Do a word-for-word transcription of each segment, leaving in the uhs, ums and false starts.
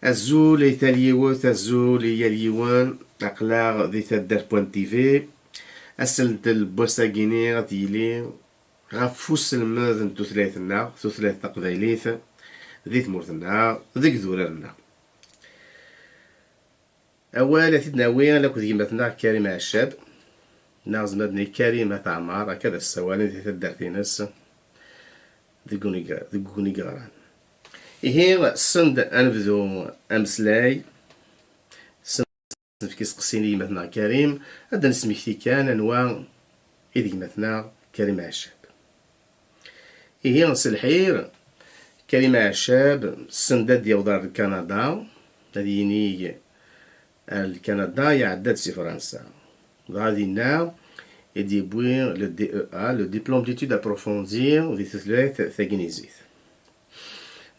Azul i tal yiwet, azul i yal yiwen. Aql-aɣ di taddart point T V. Aseldel n wass-agi-ni ad yili ɣef uselmed n tutlayt-nneɣ, tutlayt taqbaylit, di tmurt-nneɣ, deg idurar-nneɣ. Awal ad t-id-nawi akked gma-tneɣ Karim Ɛeccab, neɣ zemreɣ ad d-nini Karim At Ɛmar, akka ad as-ssawalen di taddart-ines, deg uniga-, deg unigaran. Ihi, send ad nebdu ameslay, send ad nefk iseqsiyen i gma-tneɣ Karim, ad d-nesmekti kan anwa i d gma-tneɣ Karim Ɛeccab. Ihi, s lḥir, Karim Ɛeccab, send ad d-yaweḍ ar Lkanada, ad yinig ar Lkanada, iɛedda-d si Fransa. Dɣa dinna i d-yewwi le D E A, le Diplôme d'études approfondies di tutlayt tagnizit.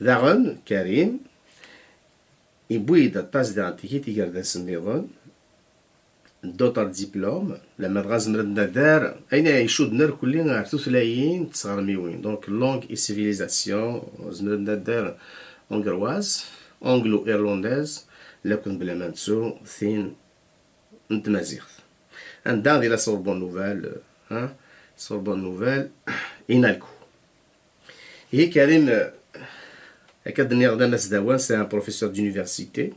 Daɣen, Karim, yewwi-d aṭas daɣen tikit igerdasen nniḍen, d'autres diplômes, lamma dɣa zemren ad nadar, ayen ay icudden irkelli ar tutlayin d tɣermiwin. Donc, langue et civilisation, zemren ad nadar hongroise, anglo-irlandaise, lakken bla ma nettu tin n tmaziɣt. Anda di la Sorbonne Nouvelle, hein, Sorbonne Nouvelle, INALCO. Ihi Karim, eh, akka d-nniɣ d amasdawan, c'est un professeur d'université,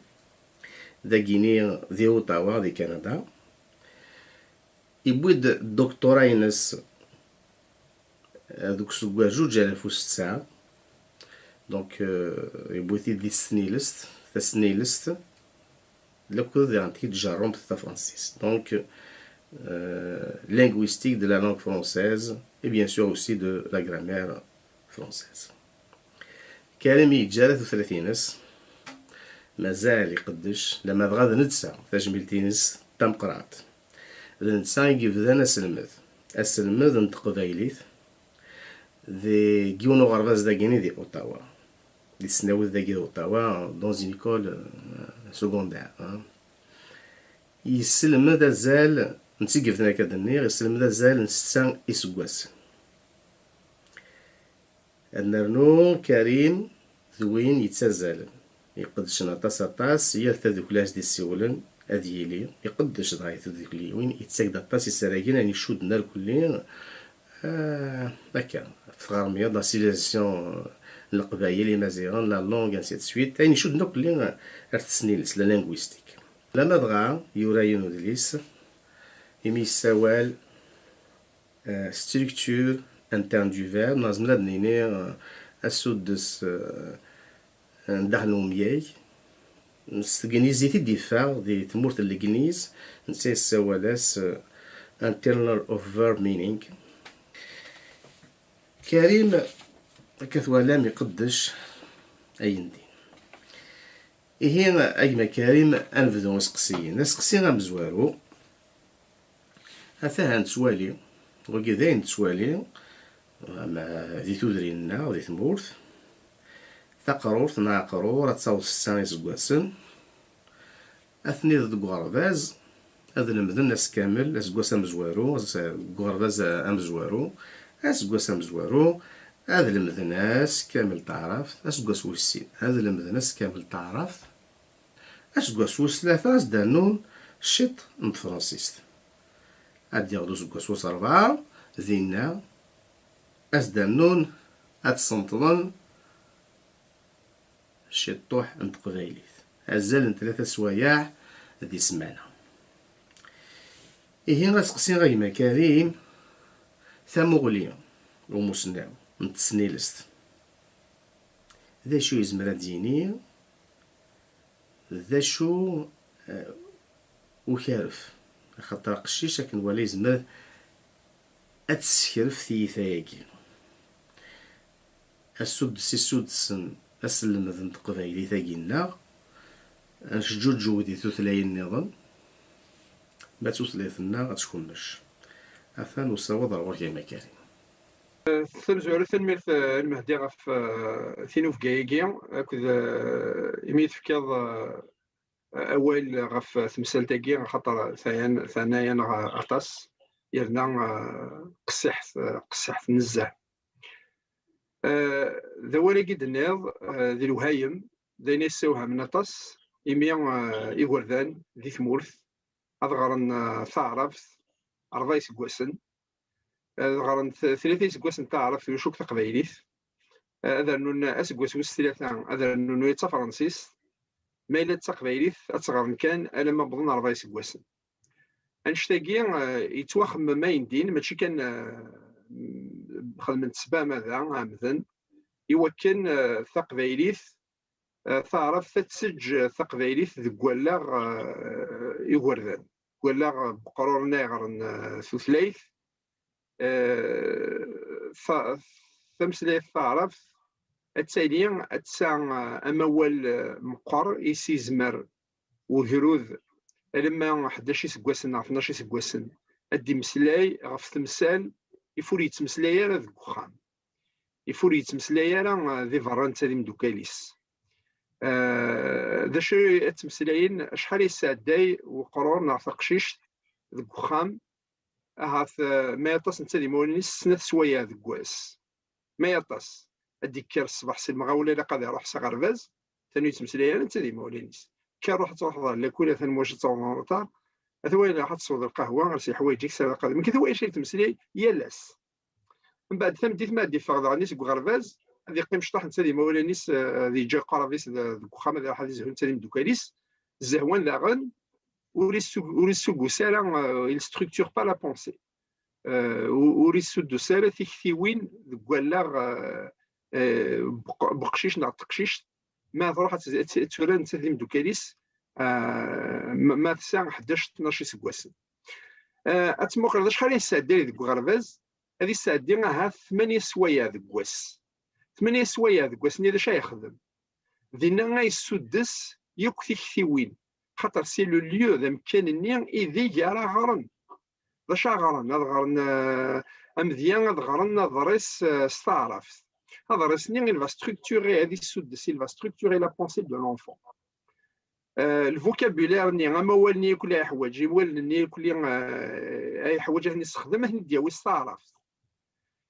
dagini di Ottawa, di Kanada. Yewwi-d doctorat-ines, eh, deg useggas zuǧ alaf u setta. Donc, eh, yewwi-t-id di tesnilest, tasnilest, lakked diɣen tjejjarumt tafransist. Donc, euh, linguistique de la langue française et bien sûr aussi de la grammaire française. Karim yeǧǧa ara tutlayt-ines, mazal iqeddec, lamma dɣa d netta tajmilt-ines tameqqrant. D netta i yebdan aselmed, aselmed n teqbaylit, deg yiwen uɣerbaz dagini di Ottawa, di tesnawit dagi di Ottawa, dans une école, euh, secondaire, hein. Yesselmed azal, netta i yebdan akka d-nniɣ, yesselmed azal n setta iseggasen. Ad nernu Karim d win yettazzalen, iqeddcen aṭas aṭas, yal tadukli as-d-issiwlen ad yili iqeddec dɣa i tdukkliwin, yettak-d aṭas isaragen ayen icudden irkelli, ah, akka, ɣef tɣermiḍt, la civilisation n Leqbayel, Imaziɣen, la langue, ainsi de suite, ayen icudden irkelli ar tesnilest, la linguistique. Lamma dɣa yura yiwen udlis imi yessawal, euh, structure interne du verbe, neɣ nezmer ad nini, euh, asuddes, euh, n daxel n umyag. S tegnizit i d-yeffeɣ di tmurt n Legliz, netta yessawal-as, euh, internal of verb meaning. Karim, akka twalam, iqeddec ayen din. Ihi, a gma Karim, ad nebdu iseqsiyen. Aseqsi amezwaru, ata ha nettwali, wagi d ayen nettwali, ama di tudrin-nneɣ, di tmurt, taqrurt neɣ aqrur ad taweḍ setta iseggasen, atni deg uɣerbaz, ad lemden ass kamel, aseggas amezwaru, as-, deg uɣerbaz amezwaru, aseggas amezwaru, ad lemden ass kamel taɛrabt, aseggas wis sin, ad lemden ass kamel taɛrabt, aseggas wis tlata, ad s-d-rnun ciṭ n tefransist. Ad d-yaweḍ useggas wis rebɛa, dinna, ad s-d-rnun, ad ssenṭḍen ciṭṭuḥ n teqbaylit, azal n tlata swayeɛ di ssmana. Ihi, aseqsi a gma Karim, tamuɣli n umusnaw n tesnilest, d acu yezmer ad d-yini, d acu, eh, ukaref, axaṭer aqcic akken wala yezmer ad tessekref tiyita-agi. Asuddes isudsen aselmed n teqbaylit-agi-nneɣ, ad nceǧǧuǧew di tutlayin nniḍen, ma d tutlayt-nneɣ ad tkummec. Atan usawaḍ ar ɣur-k a gma Karim. Tamezwarut, tanemmirt, eh, a Lmehdi ɣef, eh, tinubga-agi, akked, eh, imi i tefkiḍ, eh, awal ɣef temsalt-agi, axaṭer tayan, tana-yaneɣ aṭas, yerna, eh, qessiḥet, eh, qessiḥet nezzeh. Eh, d awal-agi d-tenniḍ, eh, d lewhayem, d ayen yessewhamen aṭas, imi, eh, igerdan di tmurt ad ɣren, eh, taɛrabt rebɛa iseggasen, ad ɣren t-, tlata iseggasen taɛrabt, ulac akk taqbaylit, eh, ad rnun aseggas wis tlata, ad rnun ula d tafransist, ma yella d taqbaylit ad tt-ɣren kan alamma wwḍen rebɛa iseggasen. Annect-agi, eh, yettwaxemmem ayendin, mačči kan, eh, xedmen-t s bamada ɛemden, iwakken, eh, taqbaylit, eh, taɛrabt ad teǧǧ taqbaylit deg wallaɣ, eh, igerdan, deg wallaɣ n weqrur-nni iɣer n, eh, tutlayt, eh, ta-, tameslayt taɛrabt ad tali, ad tesɛa, eh, amawal, eh, meqqer i s-yezmer ugrud alamma ḥdac iseggasen neɣ tnac iseggasen ad d-imeslay ɣef temsal if ur yettmeslay ara deg uxxam, if ur yettmeslay ara, eh, di berra netta d imeddukal-is. Eh, d acu i ad ttmeslayen? Acḥal yesɛedday weqrur neɣ taqcict deg uxxam? Ahat, eh, ma aṭas netta d imawlan-is snat swayeɛ deg wass. Ma aṭas, ad d-ikker ṣṣbeḥ si lemɣawla, ilaq ad iruḥ s aɣerbaz, tanu yettmeslay ara netta d imawlan-is. Kker ruḥ ad truḥeḍ ɣer lakul, atan wacu ad taweḍ en retard. Atan wayeḍ, ruḥ ad tesweḍ lqahwa, ers leḥwayeǧ-ik, sers lqahwa. Nekk d wayeḍ i yettmeslay yal ass. Mbeɛd tameddit ma ad d-iffeɣ daɣen seg uɣerbaz, ad iqqim cṭaḥ netta d imawlan-is, eh, ad yeǧǧa aqrab-is d-, deg uxxam, ad iruḥ ad izhu netta d imeddukal-is. Zzehwan daɣen ur issu-, ur issugus ara, eh, il structure pas la pensée. Eh, u-, ur issuddus ara tiktiwin deg wallaɣ, eh, eh, beq-, beqcic neɣ teqcict, ma truḥ ad tt-, ad tt-, ad turar netta d imeddukal-is, eh, ma, ma tesɛa ḥdac tnac iseggasen. Eh, ad tmuqleḍ acḥal i yesɛedday deg uɣerbaz, ad yesɛeddi ahat tmanya swayeɛ deg wass. Tmanya swayeɛ deg wass-nni d acu ay yexdem? Dinna ay yessuddes yakk tiktiwin, xaṭer c'est le lieu, d amkan-nni ideg ara ɣren. D acu ara ɣren? Ad ɣren, eh, amedya, ad ɣren aḍris, eh, s taɛrabt. Aḍris-nni, il va structurer, ad yessuddes, il va structurer la pensée de l'enfant. Eh, le vocabulaire-nni, amawal-nni akk la yeḥwaǧ, iwalen-nni akk, eh, ay yeḥwaǧ ad ten-yessexdem, ad ten-id-yawi s taɛrabt.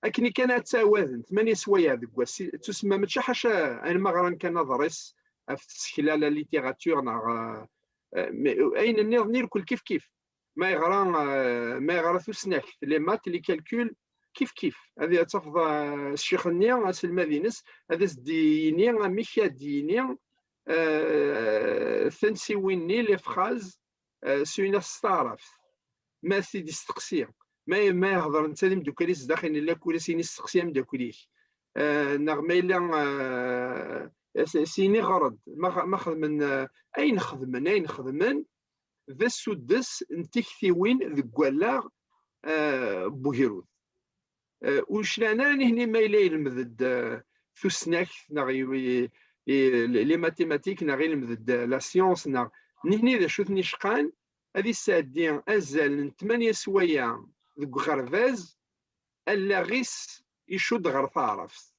Akken kan ad ttawaden tmanya swayeɛ deg wass, ttusemma mačči ḥaca ayen ma ɣran kan aḍris ɣef tsekla, la littérature, neɣ, eh, eh, ayen nniḍen irkul kif kif. Ma yeɣra, eh, ma yeɣra tusnakt, les maths, les calculs, kif kif. Ad, ad tafeḍ, eh, ccix-nni, aselmad-ines, ad as-d-yini amek ad d-yini, eh, tansiwin-nni, les phrases, eh, s uyna s taɛrabt. Ma t-id-isteqsi, ma, ma yehḍer netta d imeddukal-is zdaxel n lakul, ad as-yini steqsi ameddakel-ik. Eh, neɣ ma yella, eh, s-, s-yini ɣer-d, ma, ma xedmen, eh, ayen xedmen, ayen xedmen, d asuddes n tiktiwin deg wallaɣ, eh, n ugrud. Eh, ur clan ara nihni ma yella yelmed-d, eh, tusnakt, neɣ i, i, i, les mathématiques, neɣ yelmed-d, eh, la science, neɣ nihni d acu ten-icqan, ad isɛeddi azal n tmanya swayeɛ deg uɣerbaz, allaɣ-is icudd ɣer taɛrabt.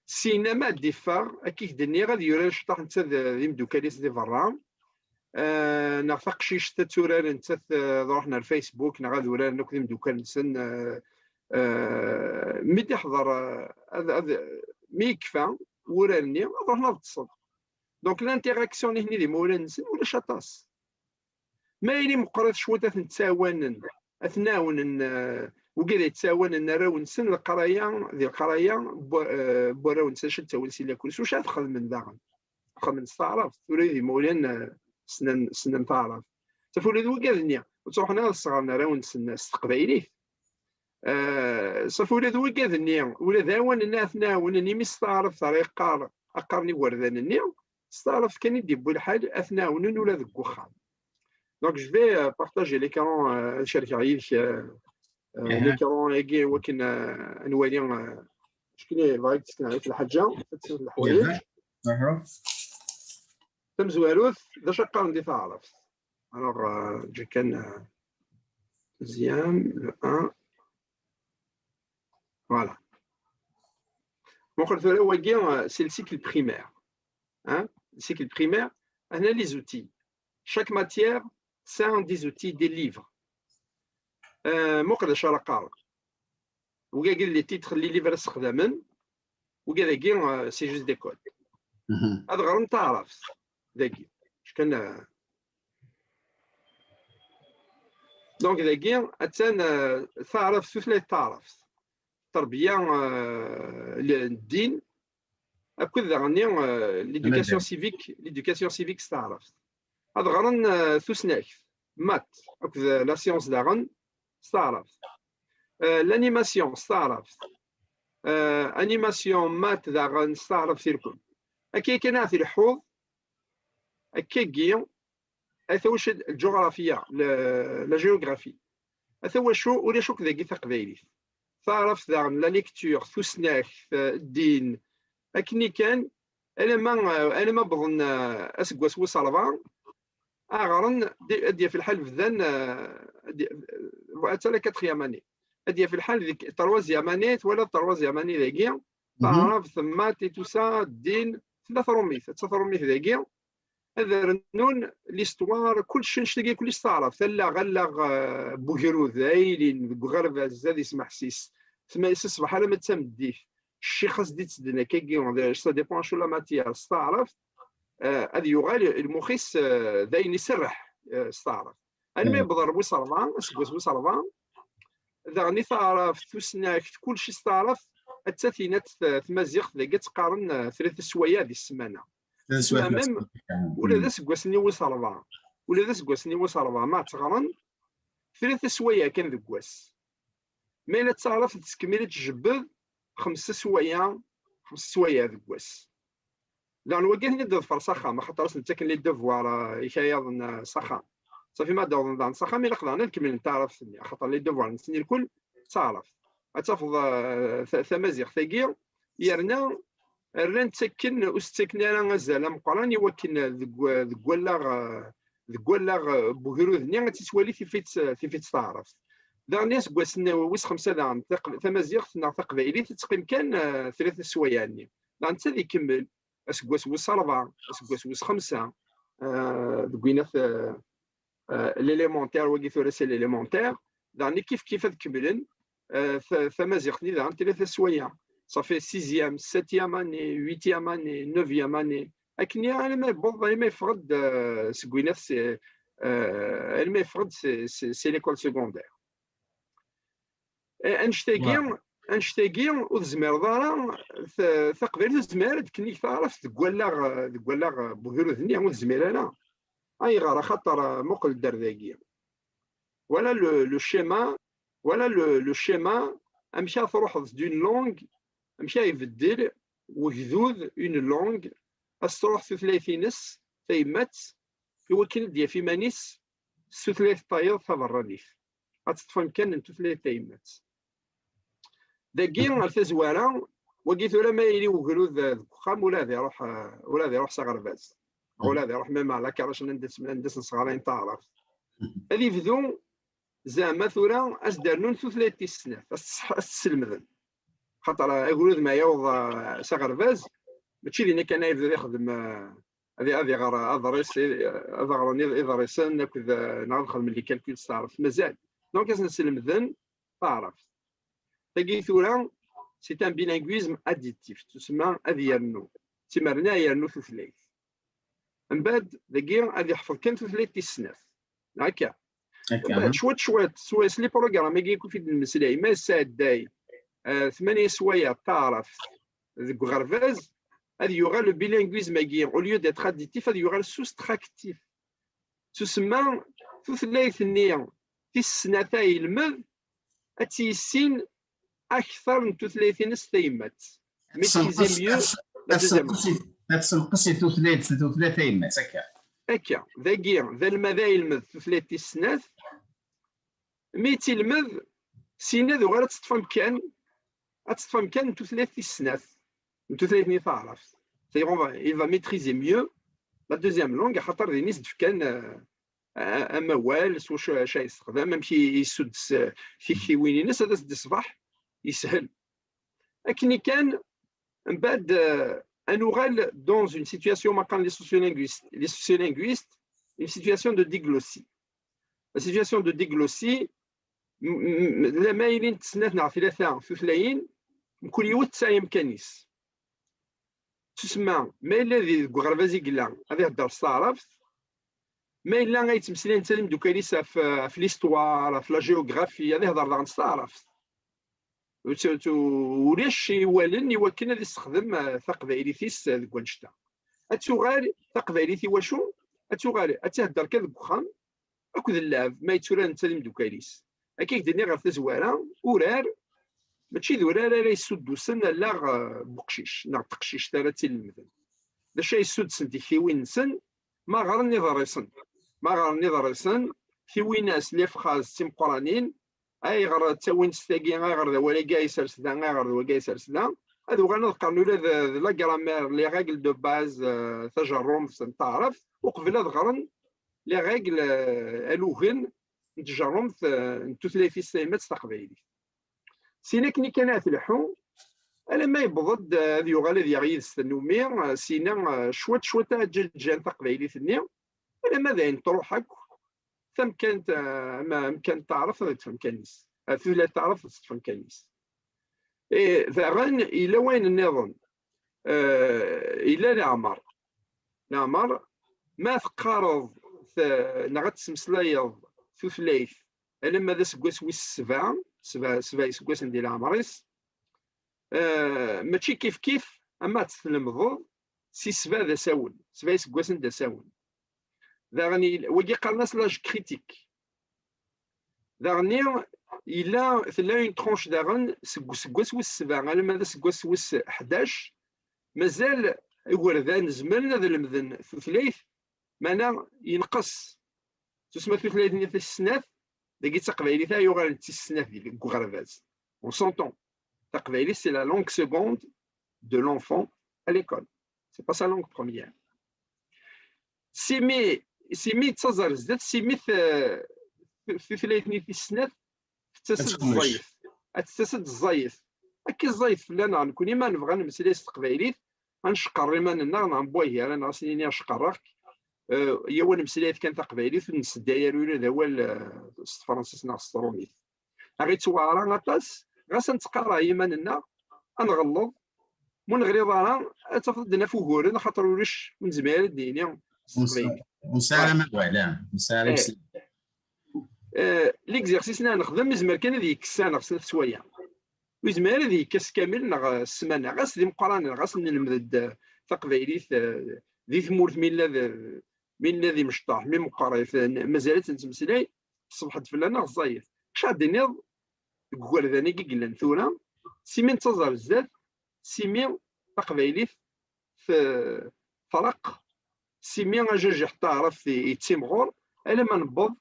Syin ma ad d-iffeɣ, akka i k-d-nniɣ, ad yurar cṭaḥ netta d, d imeddukal-is di berra, eh, neɣ taqcict ad turar nettat, eh, ad ruḥen ar Facebook, neɣ ad uraren akk d imeddukal-nsen, eh, eh, mi d-iḥḍer, eh, ad, ad, mi yekfa wurar-nni, ad ruḥen ad ṭṭsen. Donc, l'interaction-nni d imawlan-nsen ulac aṭas. Ma yili meqqrit cwiṭ, ad ten-ttawanen, ad ten-ɛawnen, eh, wigad ay ttawanen arraw-nsen leqraya, di leqraya n wa-, eh, n warraw-nsen, acu ad ttawin si lakul, s wacu ad xedmen daɣen? Xedmen s taɛrabt, tura d imawlan, eh, ssnen, ssnen taɛrabt. Saf ula d wigad-nni, ur ttruḥen ara ad sɣren arraw-nsen s teqbaylit. Eh, saf ula d wigad-nni, ula d awanen ad ten-ɛawnen, imi s taɛrabt ara yeqqar, ad qqaren igerdan-nni, s taɛrabt kan i d-yewwi lḥal, ad ten-ɛawnen ula deg uxxam. Donc, je vais, euh, partager l'écran, euh, ad cerkeɣ yid-k, euh, euh, l'écran-agi, wakken, euh, ad nwali, euh, acku bɣiɣ ad d-sken lḥaǧa, ad d-sken leḥwayeǧ. Tamezwarut, d acu qqaren di taɛrabt? Alors, euh, ǧǧi kan, euh, deuxième, le un. Voilà. Muqel tura wagi, euh, c'est le cycle primaire. Hein? Le cycle primaire, on a les outils. Chaque matière, c'est des outils, des livres. Euh, muqel acu ara qqareɣ. Wigagi les titres, les livres ara sexdamen. Wigad-agi, euh, c'est juste des codes. ad ɣren taɛrabt dagi. Kan, donc dagi attan taɛrabt, tutlayt taɛrabt, terbiya n ddin, akked daɣen l'éducation civique, l'éducation civique s taɛrabt. Ad ɣren tusnakt, maths, akked la science daɣen s taɛrabt. L'animation s taɛrabt. Animation, maths daɣen s taɛrabt irkul. Akka kan ad t-ileḥḥuḍ, akkagi, ata wacu lǧuɣrafiya, la géographie. Ata wacu ulac akk dagi taqbaylit. Taɛrabt daɣen, la lecture, tusnakt, ddin, akken kan, alama, alama wwḍen aseggas wis ṛebɛa, ad ɣren, ad yaf lḥal bdan, atta la quatrième année. Ad yaf lḥal deg troisième année, twalaḍ troisième année dagi, taɛrabt, maths et tout ça, ddin, tella tṛumit, atta tṛumit dagi, ad rnun l'histoire, kullec annect-agi kullec s taɛrabt, allaɣ, allaɣ n ugrud, aylin deg uɣerbaz, ad ismeḥsis, s ṣṣbeḥ alamma d tameddit, ccix ad s-d-ittedden akkagi, ça dépend acu la matière, s taɛrabt, ad yuɣal lmux-is d ayen iserreḥ s taɛrabt. Almi yewweḍ ɣer wis ṛebɛa, aseggas wis ṛebɛa, daɣen i taɛrabt, tusnakt, kullec s taɛrabt, atta tinat tmaziɣt dagi ad tt-qqaren tlata sswayeɛ di ssmana. Ula d aseggas-nni wis ṛebɛa, ula d aseggas-nni wis ṛebɛa ma tt-ɣren, tlata sswayeɛ kan deg wass. Ma yella d taɛrabt tettkemmil ad tjebbed xemsa sswayeɛ, xemsa sswayeɛ deg wass. Daɣen wagi ad ten-id-ḍfer s axxam, axaṭer ad sen-ttaken les devoirs, ikayaden s axxam. Safi ma d-awḍen daɣen s axxam, ilaq daɣen ad kemmlen taɛrabt-nni, axaṭer les devoirs-nsen irkul d taɛrabt. Ad tafeḍ tamaziɣt-agi, yerna rran ttaken, ur s-ttaken ara azal ameqqran i wakken deg, deg wallaɣ, deg wallaɣ n ugrud-nni ad tt-ittwali tif-itt, tif-itt taɛrabt. Daɣen aseggas n wis xemsa daɣen, tamaziɣt neɣ taqbaylit ad teqqim kan tlata sswayeɛ-nni. Daɣen netta ad ikemmel aseggas wis ṛebɛa, aseggas wis xemsa, deg winat l'élémentaire, wagi tura c'est l'élémentaire, daɣen kif kif ad kemmlen tamaziɣt-nni daɣen tlata sswayeɛ. Ça fait sixième, septième année, huitième année, neuvième année, akken alma yewweḍ, alma yeffeɣ-d seg winat, alma yeffeɣ-d c'est l'école secondaire. Annect-agi, annect-agi ur tezmireḍ ara, taqbaylit ur tezmir ara ad d-tkennig taɛrabt deg wallaɣ, deg wallaɣ n ugrud-nni, ur tezmir ara. Ayɣer? Axaṭer muqel-d ar dagi. Voilà le, le schéma, voilà le, le schéma, amek ara truḥeḍ d'une langue, amek ara ibeddel wegdud une langue, ad s-truḥ tutlayt-ines tayemmat, i wakken ad d-yaf iman-is s tutlayt n tayeḍ taberranit. Ad teṭṭef amkan n tutlayt tayemmat. Dagi, ar tazwara, wagi tura ma yili ugrud deg uxxam, ula ad iruḥ, ula ad iruḥ s aɣerbaz. Ula ad iruḥ même à la crèche anda s-, anda s-nesɣarayen taɛrabt. Ad ibdu, zeɛma tura, ad s-d-rnun tutlayt tis snat, ad s-, ad s-sselmden. Xaṭer agrud ma yaweḍ s aɣerbaz, mačči dinna kan ad yebdu ad ixdem, ad iɣer aḍris, ad ɣren iḍrisen akked, neɣ ad xedmen les calculs s taɛrabt. Mazal. Donc, ad sen-slemden taɛrabt. Tagi tura, c'est un bilinguisme additif, tusemma ad yernu, timerna yernu tutlayt. Mbeɛd dagi ad yeḥfeḍ kan tutlayt tis snat. Akka. Mbeɛd cwiṭ cwiṭ, s les programmes-agi akk i d-nemmeslay, ma yesɛedday tmanya sswayeɛ taɛrabt deg uɣerbaz, ad yuɣal le bilinguisme-agi, au lieu d'être additif, ad yuɣal soustractif. Tusemma tutlayt-nni tis snat ay yelmed ad tt-yissin akter n tutlayt-ines tayemmat. Maîtriser mieux la deuxième langue. Ad tessenqes i tutlayt, tutlayt tayemmat, akka. Akka, dagi, d almad ay yelmed tutlayt tis snat, mi tt-ilmed, syin ad uɣal ad teṭṭef amkan, ad teṭṭef amkan n tutlayt tis snat, n tutlayt-nni taɛrabt. C'est-à-dire, on va, il va maîtriser mieux la deuxième langue, axaṭer din i s-d-fkan amawal, s wacu, acu ay yessexdam, amek i yessuddes tiktiwin-ines, ad as-d-iṣbeḥ yeshel. Akken kan, mbeɛd, ad nuɣal dans une situation, ma qqaren les sociolinguistes, les sociolinguistes, une situation de diglossie. La situation de diglossie, lama ilint snat neɣ tlata tutlayin, mkul yiwet tesɛa amkan-is. Tusemma, ma yella di, deg uɣerbaz i yella, ad ihedder s taɛrabt. Ma yella ad yettmeslay netta d imeddukal-is ɣef, ɣef l'histoire, ɣef la géographie, ad ihedder daɣen s taɛrabt. Ulac i iwalen i wakken ad yessexdem taqbaylit-is deg wannect-a. Ad tuɣal taqbaylit i wacu? Ad tuɣal ad tt-ihedder kan deg uxxam akked llɛeb, ma yetturar netta d imeddukal-is. Akka i k-d-nniɣ ɣer tazwara, urar mačči d urar ara yessuddusen allaɣ n uqcic neɣ d teqcict ara tt-ilemden. D acu ay yessuddsen tiktiwin-nsen? Ma ɣren iḍrisen, ma ɣren iḍrisen, tiwinas, les phrases d timeqqranin, ayɣer ttawin s tagi, ayɣer d awal-agi ay sers da, ayɣer d wagi ay sers da, ad uɣalen ad qqaren ula d, d la grammaire, les règles de base, euh, tajerrumt n taɛrabt, uqbel ad ɣren les règles, euh, alugen n tjerrumt, euh, n tutlayt-is tayemmat taqbaylit. Sin akken kan ad tleḥḥu, alamma yewweḍ-d, euh, ad yuɣal ad yaɣ yid-s tannumi, euh, sina, euh, cwiṭ cwiṭ ad ǧǧan taqbaylit-nni, alamma d ayen truḥ akk, tamkant, eh, ama amkan n taɛrabt ad yeṭṭef amkan-is, eh, tutlayt n taɛrabt ad teṭṭef amkan-is. Eh, daɣen yella wayen nniḍen, eh, yella leɛmer. Leɛmer, ma teqqareḍ te-, neɣ ad tesmeslayeḍ tutlayt alamma d aseggas wis sebɛa, sebɛa, sebɛa iseggasen di leɛmer-is, eh, mačči kif kif ama ad tt-tlemdeḍ si sebɛa d asawen, sebɛa iseggasen d asawen. Daɣen il-, wagi qqaren-as l'âge critique. Daɣen yella, tella une tranche daɣen seg useggas wis sebɛa alamma d aseggas wis ḥdac, mazal igerdan zemren ad lemden tutlayt, meɛna yenqes. Tusma tutlayt-nni tis snat, dagi d taqbaylit ay yuɣalen d tis snat di, deg uɣerbaz. On s'entend. Taqbaylit, c'est la langue seconde de l'enfant à l'école. C'est pas sa langue première. Simi, simi d taẓar zdat, simi t-, t-, tutlayt-nni tis snat tettas-d ẓẓayet. Ad tettas-d ẓẓayet. Akka ẓẓayet fell-aneɣ, nekkni ma nebɣa ad nemmeslay s teqbaylit, ad nceqqer iman-nneɣ, neɣ n wahi ara neɣ ad s-nini acqerreɣ-k. Eh, yaw ad nemmeslay kan taqbaylit, ur nessedday ara ula d awal, eh, s tefransist neɣ s trumit. Aɣ-ittweɛra aṭas, ɣas ad nettqarreɛ iman-nneɣ, ad nɣelleḍ, ma ur neɣliḍ ara, ad tafeḍ ad d-naf uguren, axaṭer ulac, ur nezmir ara ad d-nini s teqbaylit. Ur nesɛi ara ma wala, ur nesɛi ara. Eh, l'exercice-nni ara nexdem, izmer kan ad yekkes-aneɣ snat sswayeɛ. Ur yezmir ara ad yekkes kamel neɣ, eh, ssmana, ɣas d imeqqranen, ɣas nelmed-d, eh, taqbaylit, eh, di tmurt, mi nella d, mi nella d imecṭaḥ, mi meqqrit, eh, mazal ad tt-nettmeslay, tṣebḥ-d fell-aneɣ ẓẓayet. Acu ad d-tiniḍ deg ugerdan-agi i yellan tura, simi nettaẓ ar zdat, simi taqbaylit t-, treqq, simi ajajiḥ n taɛrabt i-, yettimɣur, alamma newweḍ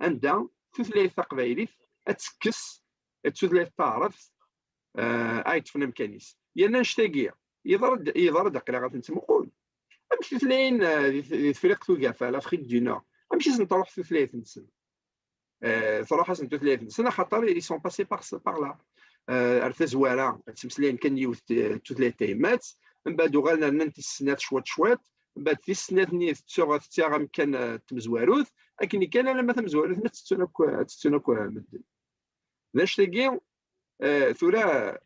anda tutlayt taqbaylit ad tekkes d tutlayt taɛrabt, eh, ay ṭṭfen amkan-is. Yerna annect-agi yeḍra-d, yeḍra-d aql-aɣ ad ten-nettmuqul. Amek tutlayin, eh, di, di Tefriqt Ugafa, l'Afrique du Nord, amek i sen-truḥ tutlayt-nsen? Eh, truḥ-asen tutlayt-nsen, axaṭer ils sont passés par, par là. Eh, ar tazwara, ttmeslayen kan yiwet, eh, tutlayt tayemmat, mbeɛd uɣalen rnan tis snat cwiṭ cwiṭ, mbeɛd tis snat-nni tettuɣ, tettaɣ amkan, eh, n tmezwarut, akken kan alamma tamezwarut-nni ad tt-ttun akk, ad tt-ttun akk, eh, medden. D annect-agi, eh, tura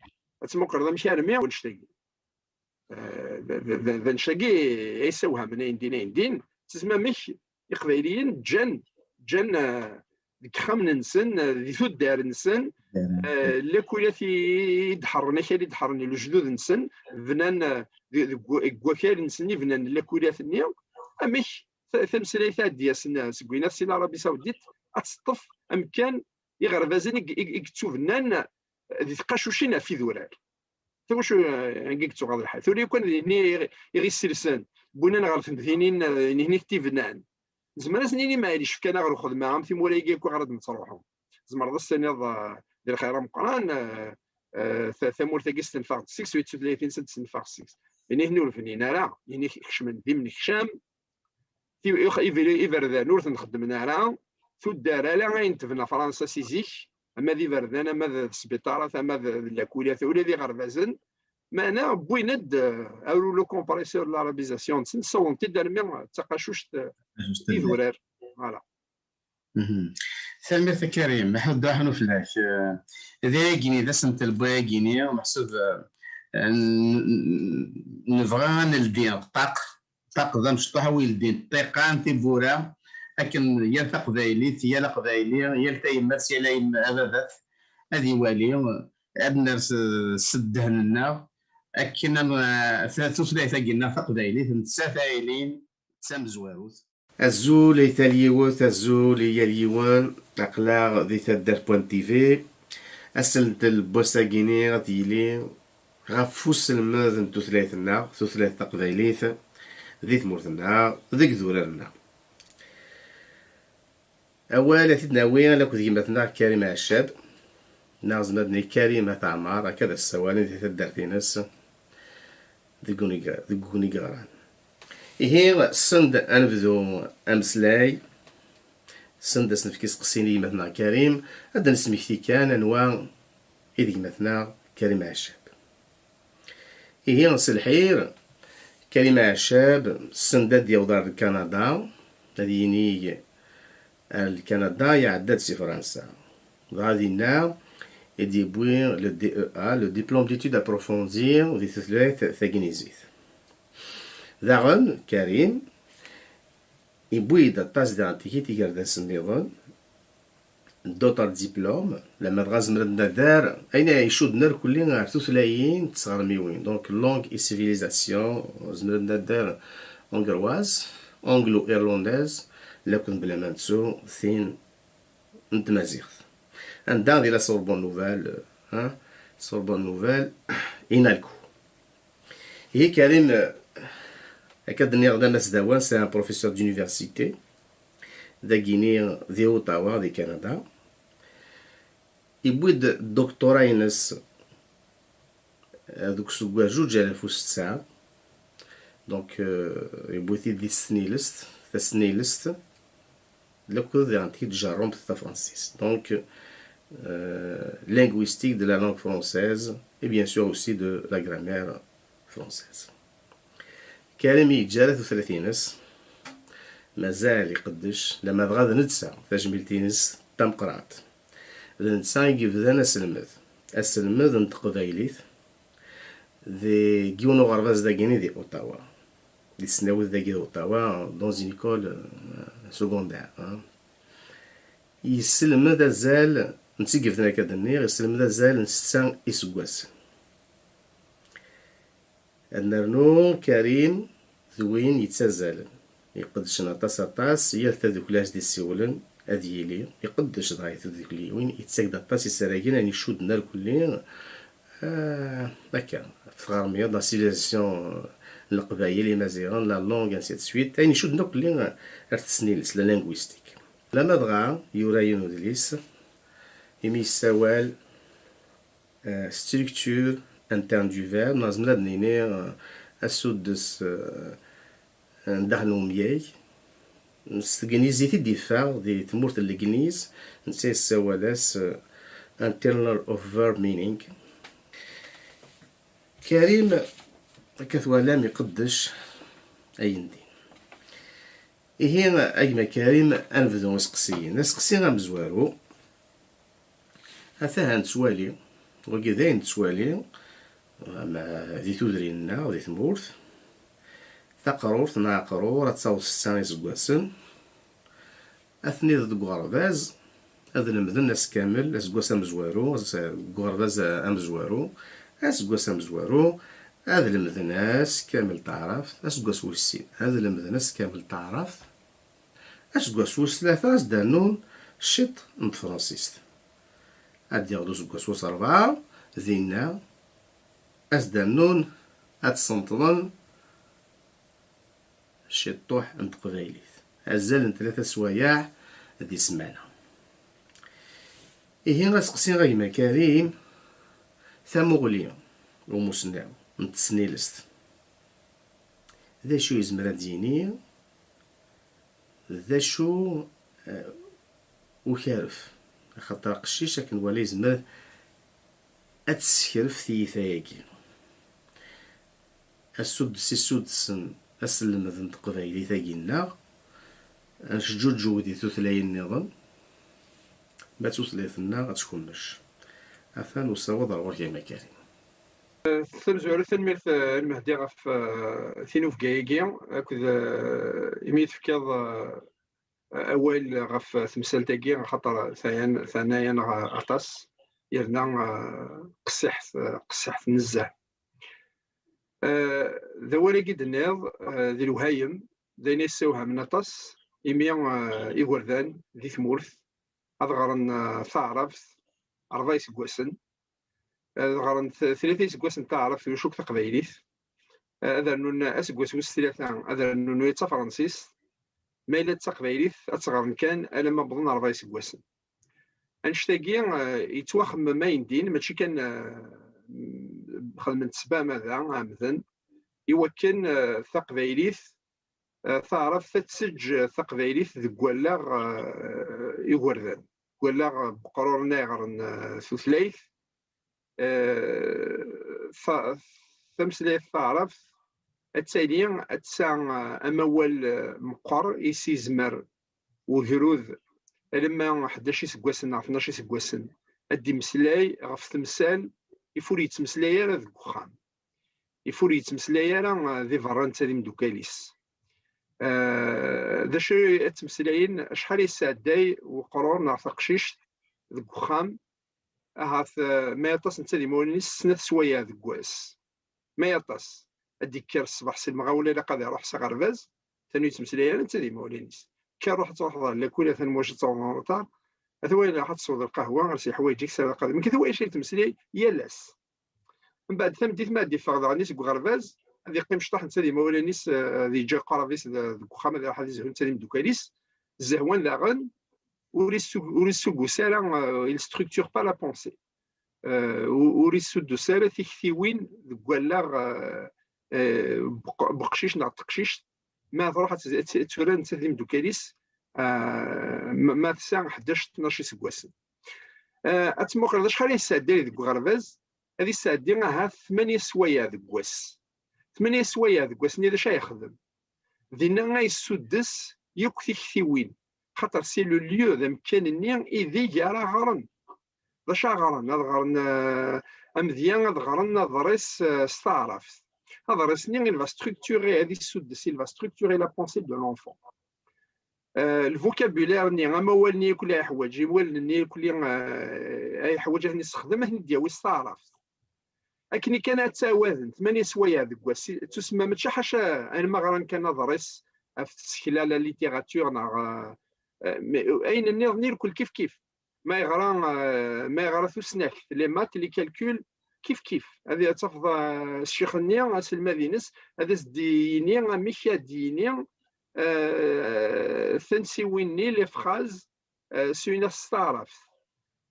ad tmuqleḍ amek armi annect-agi. Eh, d, d, d, d annect-agi ay yessewhamen ayendin, ayendin. Tesma amek Iqbayliyen ǧǧan, ǧǧan, eh, deg yixxamen-nsen, eh, di tuddar-nsen, eh, lakuyat i, i d-ḥerren, akal i d-ḥerren i lejdud-nsen, bnan, eh, di, deg wa-, deg wakal-nsen i bnan lakuyat-nni. Amek ta-, tameslayt ad d-yasen, eh, seg winat si l'Arabie Saoudite, ad teṭṭef amkan iɣerbazen i, i, i yettubnan di tqacucin ɣef idurar. Tawacu, eh, anga i yettuɣaḍ lḥal. Tura yakan d nitni i, i ɣ-isselsen, wwinan ɣer temdinin, eh, nitni i t-ibnan. Nezmer ad s-nini, maɛlic, fkan-aɣ lxedma, am timura-agi akk ara d-nettruḥu. Tzemreḍ ad s-tiniḍ, eh, di lxir ameqqran, eh, eh, ta-, tamurt-agi stenfeɣ-d seg-s, u d tutlayt-ines ad d-stenfeɣ seg-s. D nitni ur bnin ara, nitni kecmen d imnekcam, ti-, ix-, iber-, iberdan ur ten-xeddmen ara, tuddar ala ayen tebna Fransa si zik, ama d iberdan, ama d sbiṭarat, ama d, d lakulat, ula d iɣerbazen, meɛna wwin-d, eh, rouleau compresseur n l'arabisation-nsen, ssawḍen-t-id armi d taqacuct, eh, d idurar. Voilà. Mhm. Tanemmirt a Karim, Meḥmud Dda Ḥanuf fell-ak. Eh, d ayagi-ni, d asentel n wayagi-ni, meḥsub, eh, N-, n-, nebɣa ad neldi ṭṭaq, ṭṭaq d amecṭuḥ, a wi yeldin ṭṭiqan, tiwwura, akken yal taqbaylit, yal aqbayli, yal tayemmat, yal ayem-, ababat, ad iwali, ad ners, eh, s ddehn-nneɣ, akken ad, eh, ta-, tutlayt-agi-nneɣ taqbaylit, netta ad aylin d tamezwarut. Azul i tal yiwet, azul i yal yiwen, aql-aɣ di taddart point T V. Aseldel n wass-agi-ni ad yili ɣef uselmed n tutlayt-nneɣ, tutlayt taqbaylit, di tmurt-nneɣ, deg idurar-nneɣ. Awal ad t-id-nawi akked gma-tneɣ Karim Ɛeccab, neɣ zemreɣ ad d-nini Karim At Ɛmar, akka ad as-ssawalen di taddart-ines, deg uniga-, deg unigaran. Ihi, send ad nebdu ameslay, send ad s-nefk iseqsiyen i gma-tneɣ Karim, ad d-nesmekti kan anwa i d gma-tneɣ Karim Ɛeccab. Ihi, s lḥir, Karim Ɛeccab, send ad d-yaweḍ ar Kanada, ad yinig ar Kanada, iɛedda-d si Fransa. Dɣa dinna i d-yewwi le D E A, le Diplôme d'études approfondies di tutlayt tagnizit. Daɣen, Karim, yewwi-d aṭas daɣen tikit igerdasen nniḍen, d'autres diplômes, lamma dɣa zemren ad nadar, ayen ay icudden irkelli ar tutlayin d tɣermiwin, donc langue et civilisation, zemren ad nadar hongroise, anglo-irlandaise, lakken bla ma nettu tin n tmaziɣt. Anda di la Sorbonne Nouvelle, hein, Sorbonne Nouvelle, INALCO. Ihi Karim, eh, akka d-nniɣ d amasdawan, c'est un professeur d'université, dagini di Ottawa, di Kanada. Yewwi-d doctorat-ines, eh, deg useggas zuǧ alaf u setta. Donc, eh, yewwi-t-id di tesnilest, tasnilest, lakked diɣen tjejjarumt tafransist. Donc, euh, linguistique de la langue française et bien sûr aussi de la grammaire française. Karim yeǧǧa ara tutlayt-ines, mazal iqeddec, lamma dɣa d netta tajmilt-ines d tameqqrant. D netta i yebdan aselmed, aselmed n teqbaylit, deg yiwen uɣerbaz dagini di Ottawa, di tesnawit dagi di Ottawa, dans une école, euh, secondaire, hein. Yesselmed azal, netta i yebdan akka d-nniɣ, yesselmed azal n setta iseggasen. Ad nernu Karim d win yettazzalen, iqeddcen aṭas aṭas, yal tadukli as-d-issiwlen ad yili iqeddec dɣa i tdukkliwin, yettak-d aṭas isaragen ayen icudden irkelli, ah, akka, ɣef tɣermiḍt, la civilisation n Leqbayel, Imaziɣen, la langue, ainsi de suite, ayen icudden irkelli ar tesnilest, la linguistique. Lamma dɣa yura yiwen udlis imi yessawal, euh, structure interne du verbe, neɣ nezmer ad nini, euh, asuddes, euh, n daxel n umyag. S tegnizit i d-yeffeɣ di tmurt n Legliz, netta yessawal-as, euh, internal of verb meaning. Karim, akka twalam, iqeddec ayen din. Ihi, a gma Karim, ad nebdu iseqsiyen. Aseqsi amezwaru, ata ha nettwali, wagi d ayen nettwali, ama di tudrin-nneɣ, di tmurt, taqrurt neɣ aqrur ad taweḍ setta iseggasen, ad ten-iḍ deg uɣerbaz, ad lemden ass kamel, aseggas amezwaru, as-, deg uɣerbaz amezwaru, aseggas amezwaru, ad lemden ass kamel taɛrabt, aseggas wis sin, ad lemden ass kamel taɛrabt, aseggas wis tlata, ad s-d-rnun ciṭ n tefransist. Ad d-yaweḍ useggas wis rebɛa, dinna, ad s-d-rnun, ad ssenṭḍen ciṭuḥ n teqbaylit. Azal n tlata swayeɛ di ssmana. Ihi, aseqsi a gma Karim, tamuɣli, umusnaw n tesnilest, d acu yezmer ad d-yini? D acu, eh, ukaref? Axaṭer aqcic akken wala yezmer ad tessekref tiyita-agi. Asuddes isudsen aselmed n teqbaylit-agi-nneɣ, ad nceǧǧuǧew di tutlayin nniḍen, ma d tutlayt-nneɣ ad tkummec. Atan usawaḍ ar ɣur-k a gma Karim. Tamezwarut, tanemmirt, eh, a Lmehdi, ɣef, eh, tinubga-agi akked, eh, imi i tefkiḍ, eh, awal ɣef temsalt-agi, axaṭer teɛna-, teɛna-yaneɣ aṭas, yerna, eh, qessiḥet, eh, qessiḥet nezzeh. Eh, d awal-agi d-tenniḍ, eh, d lewhayem, d ayen yessewhamen aṭas, imi, eh, igerdan di tmurt ad ɣren, eh, taɛrabt ṛebɛa iseggasen, ad ɣren t-, tlata iseggasen taɛrabt, ulac akk taqbaylit, eh, ad rnun aseggas wis tlata, ad rnun ula d tafransist, ma yella d taqbaylit ad tt-ɣren kan alamma wwḍen ṛebɛa iseggasen. Annect-agi, eh, yettwaxemmem ayendin, mačči kan, eh, xedmen-t s tmeɛmada, ɛemden, i wakken, eh, taqbaylit, eh, taɛrabt ad teǧǧ taqbaylit deg wallaɣ, eh, igerdan, deg wallaɣ n weqrur-nni ay ɣren, eh, tutlayt, eh, ta-, tameslayt taɛrabt ad tali, ad tesɛu, eh, amawal, eh, meqqer i s-yezmer ugrud alamma ḥdac iseggasen neɣ tnac iseggasen ad d-imeslay ɣef temsal if ur yettmeslay ara deg uxxam, if ur yettmeslay ara, eh, di berra netta d imeddukal-is. Eh, d acu ad ttmeslayen? Acḥal yesɛedday weqrur neɣ taqcict deg uxxam? Ahat, eh, ma aṭas netta d imawlan-is snat swayeɛ deg wass. Ma aṭas, ad d-ikker ṣṣbeḥ si lemɣawla, ilaq ad iruḥ s aɣerbaz, tanu yettmeslay ara netta d imawlan-is. Kker ruḥ ad truḥeḍ ɣer lakul, atan wacu ad taweḍ en retard. Atan wayeḍ, ruḥ ad tesweḍ lqahwa, ers yeḥwayeǧ-ik, sɛiḍ lqahwa. Mkid wayeḍ ad yettmeslay yal ass. Mbeɛd tameddit, ma ad d-iffeɣ daɣen-is deg uɣerbaz, ad yeqqim cṭaḥ netta d imawlan-is, eh, ad yeǧǧa aqrab-is d-, deg uxxam, ad iruḥ ad izhu netta d imeddukal-is. Zzehwan daɣen ur issu-, ur issugus ara, eh, il structure pas la pensée. Eh, u-, ur issuddus ara tiktiwin deg wallaɣ, eh, eh, beq-, beqcic neɣ teqcict, ma truḥ ad tt-, ad tt-, ad turar netta d imeddukal-is, eh, ma, ma tesɛa ḥdac, tnac iseggasen. Eh, ad tmuqleḍ acḥal i yesɛedday deg uɣerbaz, ad yesɛeddi ahat tmanya swayeɛ deg wass. Tmanya swayeɛ deg wass-nni d acu ay yexdem? Dinna ay yessuddes yakk tiktiwin, xaṭer c'est le lieu, d amkan-nni ideg ara ɣren. D acu ara ɣren? Ad ɣren, eh, amedya, ad ɣren aḍris, eh, s taɛrabt. Aḍris-nni, il va structurer, ad yessuddes, il va structurer la pensée de l'enfant. Eh, le vocabulaire-nni, amawal-nni akk la yeḥwaǧ, imawlan-nni akk, eh, ay yeḥwaǧ ad ten-yessexdem, ad ten-id-yawi s taɛrabt. Akken kan ad ttawaden tmanya swayeɛ deg wass, ttusemma mačči ḥaca ayen ma ɣran kan aḍris ɣef tsekla, la littérature, neɣ, eh, eh, ayen nniḍen irkul kif kif. Ma yeɣra, eh, ma yeɣra tusnakt, les maths, les calculs, kif kif. Ad, ad tafeḍ, eh, ccix-nni, aselmad-ines, ad as-d-yini amek ad d-yini, eh, tansiwin-nni, les phrases, eh, s uynax s taɛrabt.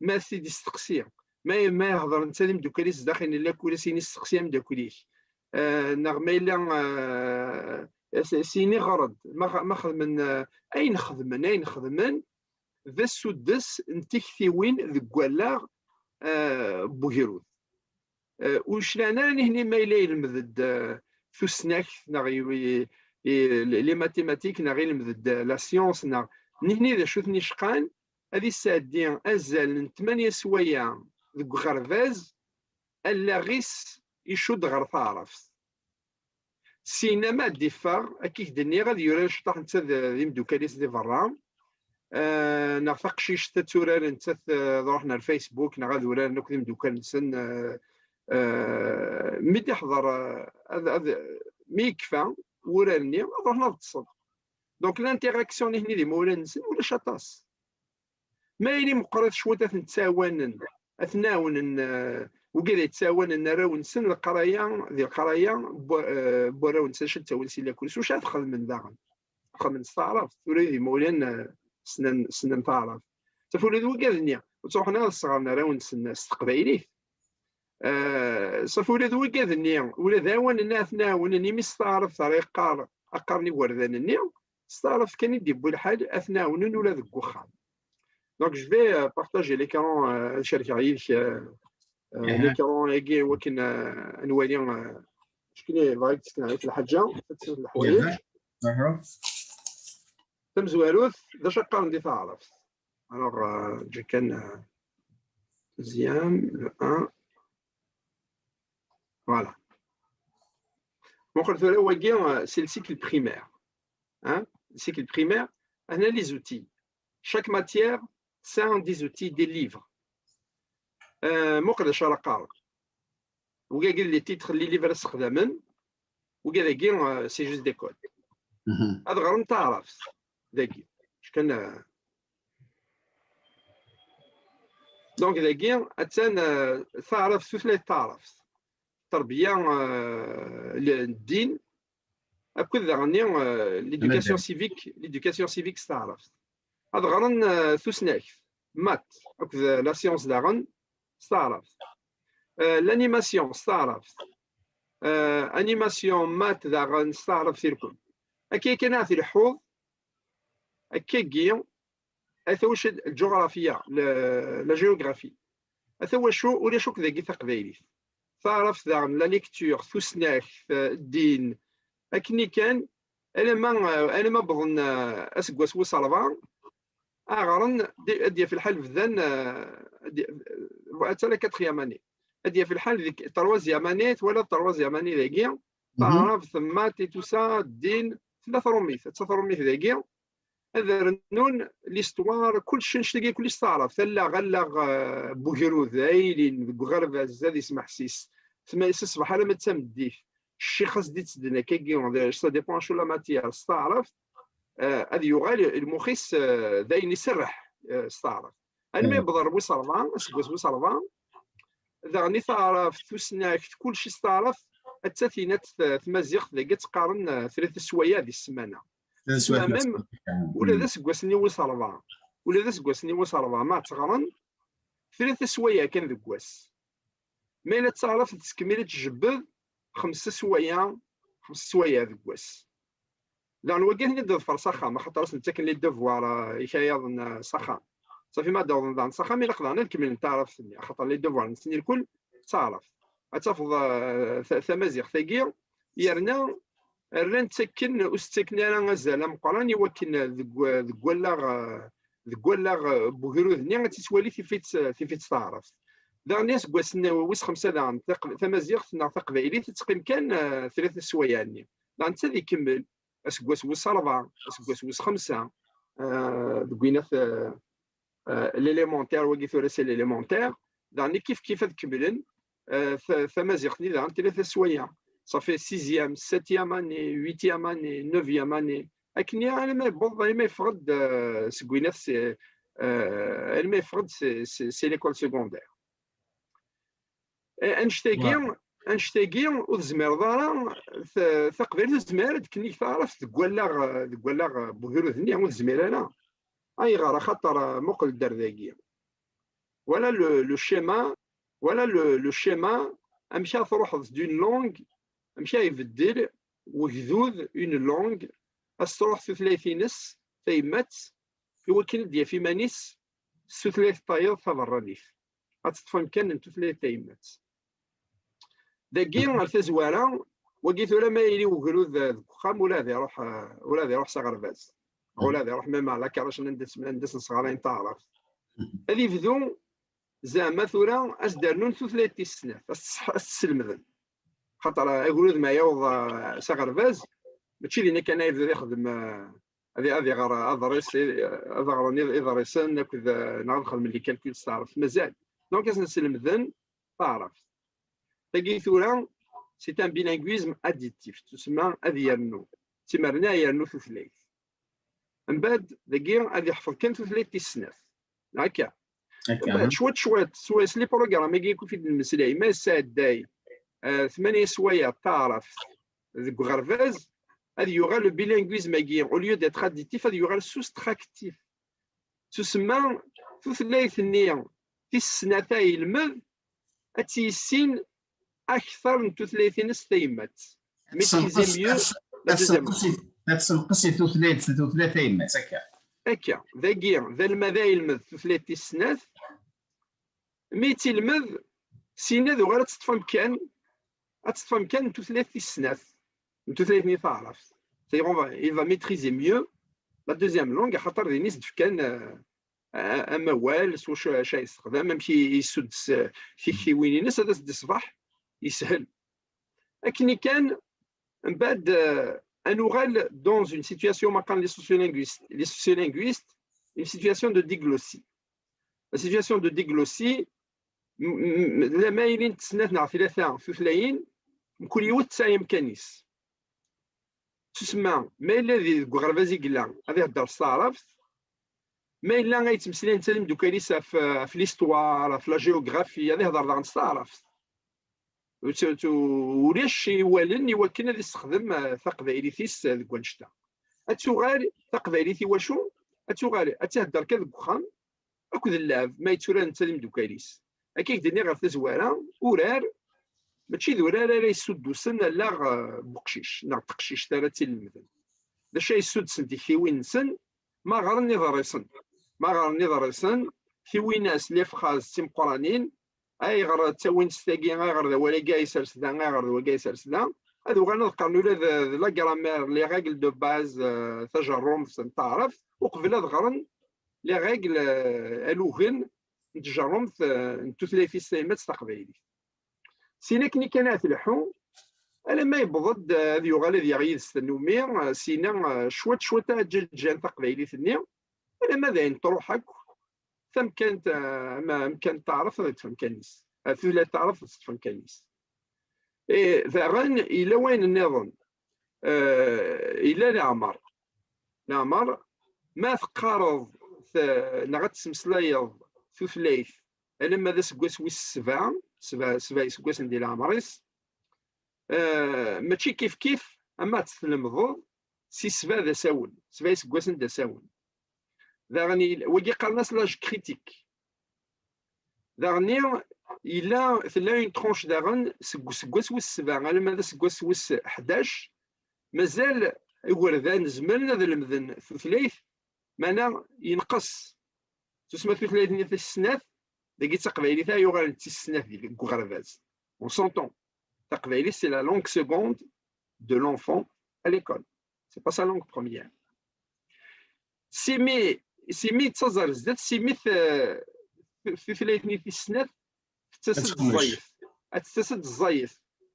Ma ad t-id-isteqsi, ma, ma yehḍer netta d imeddukal-is zdaxel n lakul, ad as-yini steqsi ameddakel-ik. Eh, neɣ ma yella, eh, s-, s-, yini ɣer-d, ma, ma xedmen, eh, ayen xedmen, ayen xedmen, d asuddes n tiktiwin deg wallaɣ, eh, n ugrud. Eh, ur clan ara nihni ma yella yelmed-d, eh, tusnakt, neɣ i, i, i, les mathématiques, neɣ yelmed-d, eh, la science, neɣ nihni d acu ten-icqan, ad yesɛeddi azal n tmanya swayeɛ deg uɣerbaz, allaɣ-is icudd ɣer taɛrabt. Syin ma ad d-iffeɣ, akka i k-d-nniɣ, ad yurar cṭaḥ netta d, d imeddukal-is di berra, eh, neɣ taqcict ad turar nettat, eh, ad ruḥen ar Facebook, neɣ ad uraren akk d imeddukal-nsen, eh, eh, mi d-iḥḍer, eh, ad, ad, mi yekfa wurar-nni, ad ruḥen ad ṭṭsen. Donc, l'interaction-nni d imawlan-nsen ulac aṭas. Ma yili meqqrit cwiṭ, ad ten-ttawanen, ad ten-ɛawnen, eh, wigad ay yettɛawanen arraw-nsen leqraya, di leqraya n wa-, eh, n warraw-nsen, acu ad ttawin si lakul, s wacu ad xedmen daɣen? Xedmen s taɛrabt, tura d imawlan, eh, ssnen, ssnen taɛrabt. Saf ula d wigad-nni, ur ttruḥen ara ad sɣren arraw-nsen s teqbaylit. Eh, saf ula d wigad-nni, ula d aɛwanen ad ten-ɛawnen, imi s taɛrabt ara yeqqar, qqaren igerdan-nni, s taɛrabt kan i d-yewwi lḥal, ad ten-ɛawnen ula deg uxxam. Donc, je vais, euh, partager l'écran, euh, ad cerkeɣ yid-k, euh, euh, l'écran-agi, wakken, euh, ad nwali, euh, acu kan bɣiɣ ad d-sken lḥaǧa, ad d-sken leḥwayeǧ. Tamezwarut, d acu qqaren di taɛrabt? Alors, euh, ǧǧi kan, euh, deuxième, le un. Voilà. Muqel tura wagi, euh, c'est le cycle primaire. Hein? Le cycle primaire, on a les outils. Chaque matière, c'est un des outils, des livres. Euh, muqel acu ara qqareɣ. Wagi les titres, les livres ssexdamen. Wagi dagi, euh, c'est juste des codes. Ad ɣren taɛrabt dagi. Kan, euh, donc dagi, attan, euh, taɛrabt, tutlayt taɛrabt. Terbiya, euh, n ddin, akked daɣen, euh, l'éducation civique, l'éducation civique s taɛrabt. Ad ɣren, euh, tusnakt, maths, akked, euh, la science daɣen s taɛrabt. Euh, l'animation s taɛrabt. Euh, animation, maths daɣen s taɛrabt irkul. Akka yakan ad tleḥḥuḍ, akkagi, ata wacu lǧuɣrafiya, la, la géographie. Ata wacu ulac akk dagi taqbaylit. Taɛrabt daɣen, la lecture, tusnakt, eh, ddin, akken kan, alamma, eh, alamma wwḍen, eh, aseggas wis ṛebɛa, ad ɣren, di-, ad d-yaf lḥal bdan, eh, ad d-, eh, atta la quatrième année. Ad d-yaf lḥal deg troisième année, twalaḍ troisième année dagi, taɛrabt, maths et tout ça, ddin, tella tṛumit, atta tṛumit dagi, ad rnun l'histoire, kullec annect-agi kullec s taɛrabt, allaɣ, allaɣ, eh, n ugrud, aylin deg uɣerbaz, ad ismeḥsis, tma-, si ṣṣbeḥ alamma d tameddit, ccix as-d-ittedden akkagi, ça dépend acu la matière, s taɛrabt, eh, ad yuɣal lmux-is, eh, d ayen iserreḥ, eh, s taɛrabt. Almi yewweḍ ɣer wis ṛebɛa, aseggas wis ṛebɛa, daɣen i taɛrabt, tusnakt, kullec s taɛrabt, atta tinat t-, tmaziɣt dagi ad tt-qqaren, eh, tlata sswayeɛ di ssmana. Ssmana, même, ula d aseggas-nni wis ṛebɛa, ula d aseggas-nni wis ṛebɛa, ma tt-ɣren, tlata sswayeɛ kan deg wass. Ma yella d taɛrabt tettkemmil ad tjebbed, xemsa sswayeɛ, xemsa sswayeɛ deg wass. Daɣen wagi ad ten-id-ḍfer s axxam, axaṭer ad sen-ttaken les devoirs, eh, ikayaden, eh, s axxam. Safi ma d-awḍen daɣen s axxam, ilaq daɣen ad kemmlen taɛrabt-nni, axaṭer les devoirs-nsen irkul d taɛrabt. Ad tafeḍ, eh, ta-, tamaziɣt-agi, yerna rran ttaken, ur s-ttaken ara azal ameqqran i wakken, eh, deg, deg wallaɣ, eh, deg wallaɣ, eh, n ugrud-nni ad tt-ittwali tif-itt, tif-itt taɛrabt. Daɣen aseggas n wis xemsa daɣen, taq-, tamaziɣt neɣ taqbaylit ad teqqim kan, eh, tlata sswayeɛ-nni. Daɣen netta ad ikemmel aseggas wis ṛebɛa, aseggas wis xemsa, eh, deg winat, eh, eh, l'élémentaire, wagi tura c'est l'élémentaire, daɣen kif kif ad kemmlen, eh, ta-, tamaziɣt-nni daɣen tlata sswayeɛ. Ça fait sixième, septième année, huitième année, neuvième année. Akken i, alma yewweḍ, alma yeffeɣ-d, eh, seg winat, c'est, eh, alma yeffeɣ-d c'est, c'est, c'est l'école secondaire. Eh, annect-agi, annect-agi ur tezmireḍ ara, ta-, taqbaylit ur tezmir ara ad d-tkennig taɛrabt deg wallaɣ, deg wallaɣ n ugrud-nni, ur tezmir ara. Ayɣer? Axaṭer, eh, muqel-d ar dagi. Voilà le, le schéma, voilà le, le schéma, amek ara truḥeḍ d'une langue, amek ara ibeddel wegdud une langue, ad s-truḥ tutlayt-ines tayemmat, i wakken ad d-yaf iman-is s tutlayt n tayeḍ taberranit. Ad teṭṭef amkan n tutlayt tayemmat. Dagi, ar tazwara, wagi tura ma yili ugrud, eh, deg uxxam, ula ad iruḥ, eh, ula ad iruḥ s aɣerbaz. Ula ad iruḥ même à la crèche anda s-, anda s-nesɣarayen taɛrabt. Ad ibdu, zeɛma tura, ad s-d-rnun tutlayt tis snat, ad s-, ad s-slemden. Xaṭer, eh, agrud ma yaweḍ, eh, s aɣerbaz, mačči dinna kan ay yebda ixdem, eh, ad, ad iɣer aḍris, eh, ad ɣren iḍ-, iḍrisen akked, eh, neɣ ad xedmen les calculs s taɛrabt. Mazal. Donc, ad sen-slemden taɛrabt. Tagi tura, c'est un bilinguisme additif, tusemma ad yernu, d timerna yernu tutlayt. Mbeɛd, dagi, ad yeḥfeḍ kan tutlayt tis snat. Akka. Akka. Mbeɛd, cwiṭ, cwiṭ, s, s les programmes-agi akk i d-nemmeslay, ma yesɛedday, eh, tmanya sswayeɛ taɛrabt deg uɣerbaz, ad yuɣal le bilinguisme-agi, au lieu d'être additif, ad yuɣal soustractif. Tusemma tutlayt-nni tis snat ay yelmed, ad tt-yissin akter n tutlayt-ines tayemmat. Maîtriser mieux la deuxième langue. Ad tessenqes i tutlayt, tutlayt tayemmat, akka. Akka, dagi, d almad ay yelmed tutlayt tis snat, mi tt-ilmed, syin ad uɣal ad teṭṭef amkan, ad teṭṭef amkan n tutlayt tis snat, n tutlayt-nni taɛrabt. C'est-à-dire, on va, il va maîtriser mieux la deuxième langue, axaṭer din i s-d-fkan, eh, a-, amawal, s wacu, acu ay yessexdam, amek i, i yessuddes, eh, tiktiwin-ines, ad as-d-iṣbeḥ yeshel. Akken kan, mbeɛd, euh, ad nuɣal dans une situation, ma qqaren les sociolinguistes, les sociolinguistes, une situation de diglossie. La situation de diglossie, lama ilint snat neɣ tlata tutlayin, mkul yiwet tesɛa amkan-is. Tusemma, ma yella di, deg uɣerbaz i yella, ad ihedder s taɛrabt. Ma yella ay yettmeslayen d imdukal-is ɣef, ɣef l'histoire, ɣef la géographie, ad ihedder daɣen s taɛrabt. Ulac i iwalen i wakken ad issexdem, eh, taqbaylit-is, eh, deg wannect-a. Ad tuɣal taqbaylit i wacu? Ad tuɣal ad tt-ihedder kan deg uxxam akked llɛeb, ma yettura netta d imdukal-is. Akka i k-d-nniɣ ɣer tazwara, urar, mačči d urar ara yessuddusen allaɣ, eh, n uqcic neɣ d teqcict ara tt-ilemden. D acu ay yessudsen tiktiwin-nsen? Ma ɣren iḍrisen. Ma ɣren iḍrisen, tiwinas, les phrases d timeqqranin, ayɣer ttawin s tagi, ayɣer d awal-agi ay sers da, ayɣer d wagi ay sers da. Ad uɣalen ad qqaren ula d, d la grammaire, les règles de base, eh, tajerrumt n taɛrabt, uqbel ad ɣren les règles, eh, alugen n tjerrumt, eh, n tutlayt-is tayemmat taqbaylit. Sin akken kan ad tleḥḥu, alamma yewweḍ-d, eh, ad yuɣal ad yaɣ yid-s tannumi, eh, sina, eh, cwiṭ cwiṭ ad ǧǧan taqbaylit-nni, alamma d ayen truḥ akk, tamkant, eh, ama amkan n taɛrabt ad yeṭṭef amkan-is, eh, tutlayt taɛrabt ad teṭṭef amkan-is. Eh, daɣen yella wayen nniḍen, eh, yella leɛmer. Leɛmer, ma teqqareḍ t-, neɣ ad tesmeslayeḍ tutlayt alamma d aseggas wis sebɛa, sebɛa, sebɛa iseggasen di leɛmer-is, eh, mačči kif kif ama ad tt-tlemdeḍ si sebɛa d asawen, sebɛa iseggasen d asawen. Daɣen il-, wagi qqaren-as l'âge critique. Daɣen yella, tella une tranche daɣen seg useggas wis sebɛa alamma d aseggas wis ḥdac, mazal igerdan zemren ad lemden tutlayt, meɛna yenqes. Tusma tutlayt-nni tis snat, dagi d taqbaylit ay yuɣalen d tis snat di, deg uɣerbaz. On s'entend. Taqbaylit, c'est la langue seconde de l'enfant à l'école. C'est pas sa langue première. Simi, simi d taẓar zdat, simi t-, tutlayt-nni tis snat, tettas-d ẓẓayet. Ad tettas-d ẓẓayet.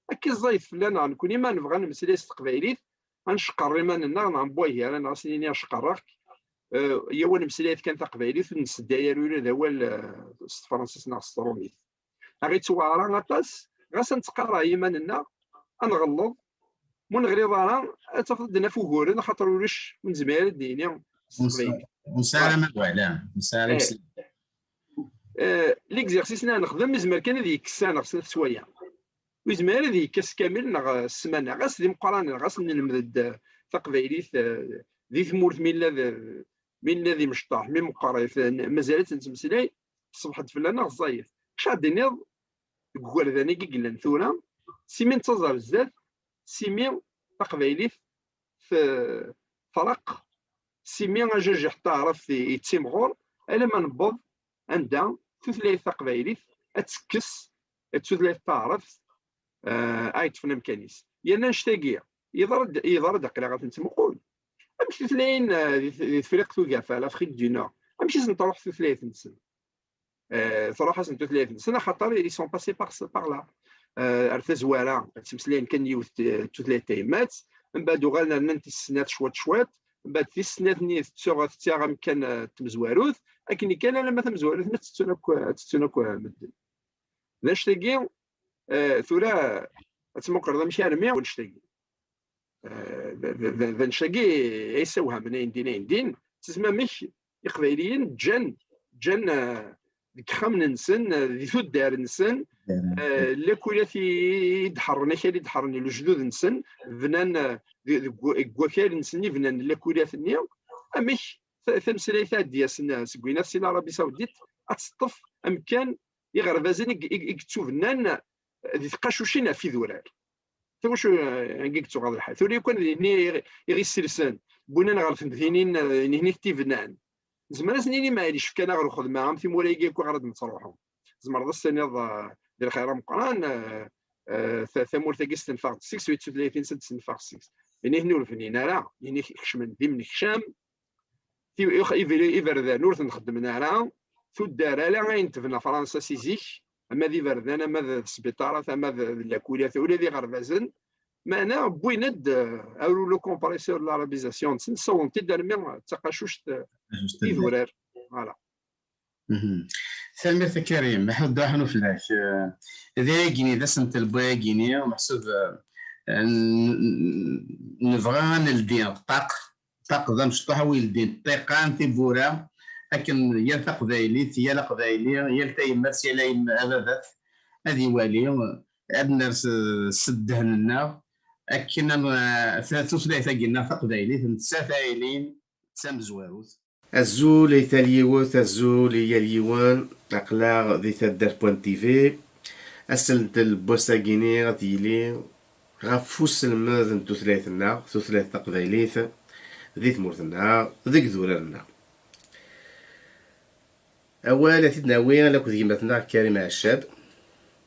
Akka ẓẓayet fell-aneɣ, nekkni ma nebɣa ad nemmeslay s teqbaylit, ad nceqqer iman-nneɣ, neɣ n wahi ara neɣ ad s-nini acqerreɣ-k. Eh, yaw ad nemmeslay kan taqbaylit, ur nessedday ara ula d awal, eh, s tefransist neɣ s trumit. Aɣ-ittewɛer aṭas, ɣas ad nettqarɛi iman-nneɣ, ad nɣelleḍ, ma ur neɣliḍ ara, ad tafeḍ ad d-naf uguren, axaṭer ulac, ur nezmir ara ad d-nini s teqbaylit. Ur nesɛi ara ma wala, ur nesɛi ara. Eh, l'exercice-nni ara nexdem, izmer kan ad yekkes-aneɣ snat sswayeɛ. Ur yezmir ara ad yekkes kamel neɣ, eh, ssmana, ɣas d imeqqranen, ɣas nelmed-d, eh, taqbaylit, eh, di tmurt, mi nella d, mi nella d imecṭaḥ, mi meqqrit, eh, mazal ad tt-nettmeslay, tṣebḥ-d fell-aneɣ ẓẓayet. Acu ad d-tiniḍ deg ugerdan-agi i yellan tura, simi nettaẓ ar zdat, simi taqbaylit t-, treqq, simi ajajiḥ n taɛrabt i-, yettimɣur, alamma newweḍ anda tutlayt taqbaylit ad tekkes d tutlayt taɛrabt, eh, ay yeṭṭfen amkan-is. Yerna annect-agi yeḍra-d, yeḍra-d aql-aɣ ad ten-nettmuqul. Amek tutlayin, eh, di, di Tefriqt Ugafa, l'Afrique du Nord, amek i sen-truḥ tutlayt-nsen? Eh, truḥ-asen tutlayt-nsen, axaṭer ils sont passés par, par là. Eh, ar tazwara, ad ttmeslayen kan yiwet, eh, tutlayt tayemmat, mbeɛd uɣalen rnan tis snat cwiṭ cwiṭ, mbeɛd tis snat-nni tettuɣ, tettaɣ amkan, eh, n tmezwarut, akken kan alamma tamezwarut-nni ad tt-ttun akk, ad tt-ttun akk, eh, medden. D annect-agi, eh, tura ad tmuqleḍ amek armi annect-agi. Eh, d, d, d, d annect-agi ay yessewhamen ayendin, ayendin. Tesmam amek Iqbayliyen ǧǧan, ǧǧan, eh, deg yixxamen-nsen, eh, di tuddar-nsen, eh, lakulat i, i d-ḥerren, akal i d-ḥerren i lejdud-nsen, bnan, eh, di, deg wa-, deg wakal-nsen i bnan lakulat-nni. Amek ta-, tameslayt-a ad d-yasen, eh, seg winat si l'Arabie Saoudite, ad teṭṭef amkan iɣerbazen i, i, i yettubnan di tqacucin ɣef idurar. Tawacu, eh, agi yettuɣaḍ lḥal. Tura yakan d nitni i ɣ-, i ɣ-isselsen, wwinan ɣer temdinin, eh, nitni i t-ibnan. Nezmer ad s-nini, maɛlic, fkan-aɣ lxedma, am timura-agi akk ara d-nettruḥu. Tzemreḍ ad s-tiniḍ, eh, di lxir ameqqran, eh, eh, ta-, tamurt-agi stenfeɣ-d seg-s, u d tutlayt-ines ad d-stenfeɣ seg-s. Nitni ur bnin ara, nitni kecmen d imnekcam, ti-, ix-, iber-, iberdan ur ten-xeddmen ara, tuddar ala ayen tebna Fransa si zik, ama d iberdan, ama d tesbiṭarat, ama d, d lakulat, ula d iɣerbazen, meɛna wwin-d, eh, rouleau compresseur n l'arabisation-nsen, ssawḍen-t-id armi d taqacuct, eh, idurar. Voilà. Tanemmirt a Karim, ḥuddu aḥnu fell-ak. Eh, d ayagi-nni, d asentel n wayagi-nni, meḥsub, eh, n-, n-, nebɣa ad neldi ṭṭaq, ṭṭaq d amecṭuḥ, a wi yeldin ṭṭiqan, tiwwura, akken yal taqbaylit, yal aqbayli, yal tayemmat, yal ayem-, ababat, ad iwali, ad ners, eh, s ddehn-nneɣ, akken am-, eh, ta-, tutlayt-agi-nneɣ taqbaylit, nettat ad ilin d tamezwarut. Azul i tal yiwet, azul i yal yiwen, aql-aɣ di taddart point T V. Asentel n wass-agi-nni ad yili ɣef uselmed n tutlayt-nneɣ, tutlayt taqbaylit, di tmurt-nneɣ, deg idurar-nneɣ. Awal ad t-id-nawi akked gma-tneɣ Karim Ɛeccab,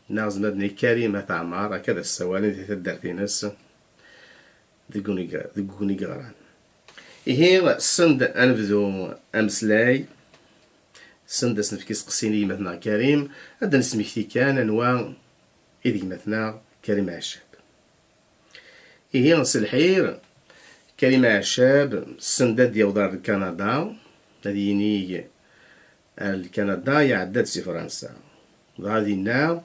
neɣ zemreɣ ad d-nini Karim At Ɛmar, akka ad as-ssawalen di taddart-ines, deg ugni-, deg ugni yeɣran. Ihi, send ad nebdu ameslay, send ad s-nefk iseqsiyen i gma-tneɣ Karim, ad d-nesmekti kan anwa i d gma-tneɣ Karim Ɛeccab. Ihi, s lḥir, Karim Ɛeccab, send ad d-yaweḍ ar Lkanada, ad yinig ar Lkanada, iɛedda-d si Fransa. Dɣa dinna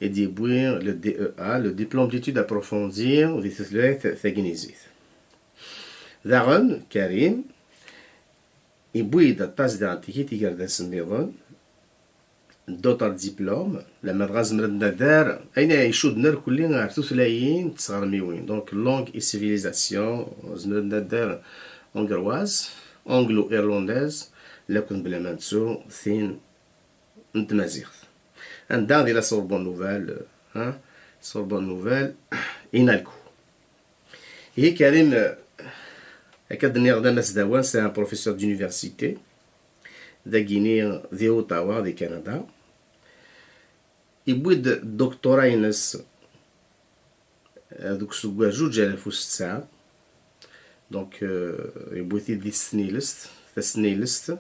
i d-yewwi le D E A, le Diplôme d'études approfondies di tutlayt tagnizit. Daɣen, Karim, yewwi-d aṭas daɣen tikit igerdasen nniḍen, d'autres diplômes, lamma dɣa zemren ad nadar ayen icudden irkelli ar tutlayin d tɣermiwin, donc langue et civilisation, zemren ad nadar hongroise, anglo-irlandaise, lakken bla ma nettu tin n tmaziɣt. Anda di la Sorbonne Nouvelle, hein, Sorbonne Nouvelle, INALCO. Ihi Karim, eh, akka d-nniɣ d amasdawan, c'est un professeur d'université, dagini di Ottawa, di Kanada. Yewwi-d doctorat-ines, eh, deg useggas zuǧ alaf u setta. Donc, eh, yewwi-t-id di tesnilest, tasnilest,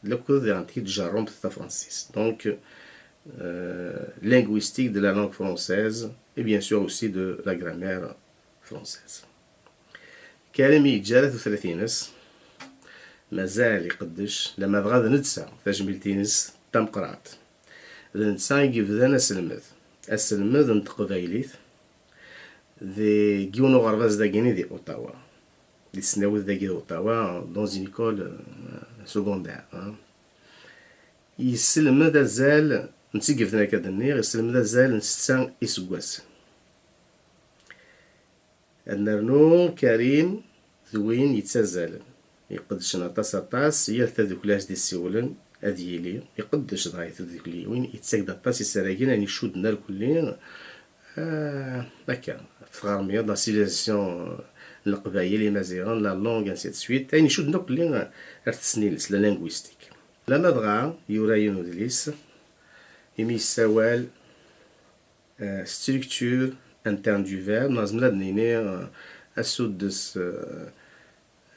lakked diɣen tjejjarrumt tafransist. Donc, euh, linguistique de la langue française et bien sûr aussi de la grammaire française. Karim yeǧǧa ara tutlayt-ines, mazal iqeddec, lamma dɣa d netta tajmilt-ines tameqqrant. D netta i yebdan aselmed, aselmed n teqbaylit, deg yiwen uɣerbaz dagini di Ottawa, di tesnawit dagi di Ottawa, dans une école, euh, secondaire, hein. Yesselmed azal, netta i yebdan akka d-nniɣ, yesselmed azal n setta iseggasen. Ad nernu Karim d win yettazzalen, iqeddcen aṭas aṭas, yal tadukli as-d-issiwlen ad yili iqeddec dɣa i tdukkliwin, yettak-d aṭas isaragen ayen icudden irkelli, ah, akka, ɣef tɣermiḍ, la civilisation n Leqbayel, Imaziɣen, la langue, ainsi de suite, ayen icudden irkelli ar tesnilest, la linguistique. Lamma dɣa yura yiwen udlis imi yessawal, euh, structure interne du verbe, neɣ nezmer ad nini, euh, asuddes, euh,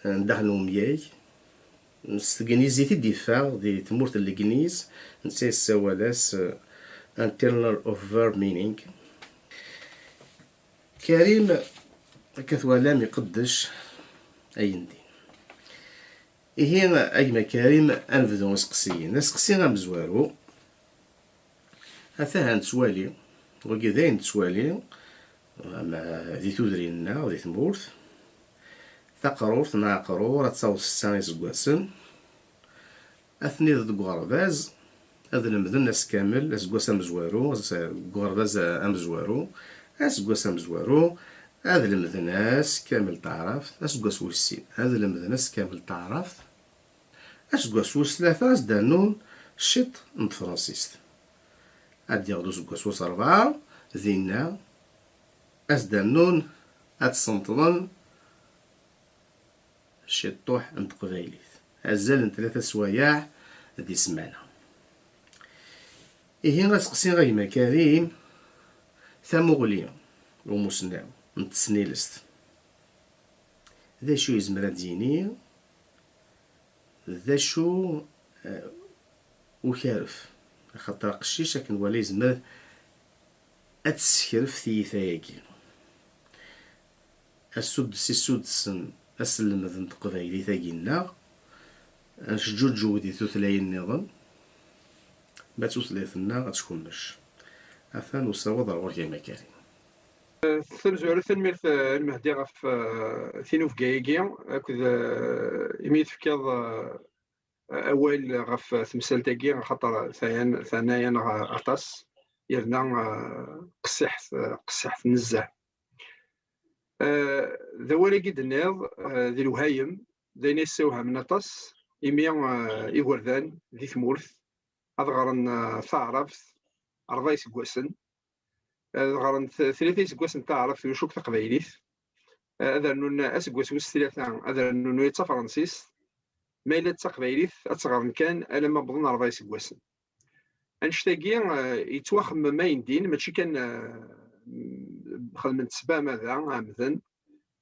n daxel n umyag. S tegnizit i d-yeffeɣ di tmurt n Legliz, netta yessawal-as, euh, internal of verb meaning. Karim, akka twalam, iqeddec ayen din. Ihi, a gma Karim, ad nebdu iseqsiyen. Aseqsi amezwaru, ata ha nettwali, wagi d ayen nettwali, ama di tudrin-nneɣ, di tmurt, taqrurt neɣ aqrur ad taweḍ setta iseggasen, ad ten-iḍ deg uɣerbaz, ad lemden ass kamel, aseggas amezwaru, as-, deg uɣerbaz amezwaru, aseggas amezwaru, ad lemden ass kamel taɛrabt, aseggas wis sin, ad lemden ass kamel taɛrabt, aseggas wis tlata, ad s-d-rnun ciṭ n tefransist. Ad d-yaweḍ useggas wis rebɛa, dinna, ad s-d-rnun, ad ssenṭḍen ciṭṭuḥ n teqbaylit. Azal n tlata swayeɛ di ssmana. Ihi, aseqsi a gma Karim, tamuɣli n umusnaw n tesnilest, d acu yezmer ad d-yini, d acu, eh, ukaref, Axaṭer aqcic akken wala yezmer ad tessekref tiyita-agi. Asuddes isudsen aselmed n teqbaylit-agi-nneɣ, ad nceǧǧuǧǧew di tutlayin nniḍen, ma d tutlayt-nneɣ ad tkummec. Atan usawaḍ ar ɣur-k a Makarim. Tamezwarut, tanemmirt, eh, a Lmehdi ɣef, eh, tinubga-agi akked, eh, imi i tefkiḍ, eh, awal ɣef temsalt-agi, axaṭer teɛna-, teɛna-yaneɣ aṭas, yerna, eh, qessiḥet, eh, qessiḥet nezzeh. Eh, d awal-agi d-tenniḍ, eh, d lewhayem, d ayen yessewhamen aṭas, imi, eh, igerdan di tmurt ad ɣren, eh, taɛrabt rebɛa iseggasen, ad ɣren t-, tlata iseggasen taɛrabt, ulac akk taqbaylit, eh, ad rnun aseggas wis tlata, ad rnun ula d tafransist, ma yella d taqbaylit ad tt-ɣren kan alamma wwḍen rebɛa iseggasen. Annect-agi, eh, yettwaxemmem ayendin, mačči kan, eh, xedmen-t s bamada ɛemden,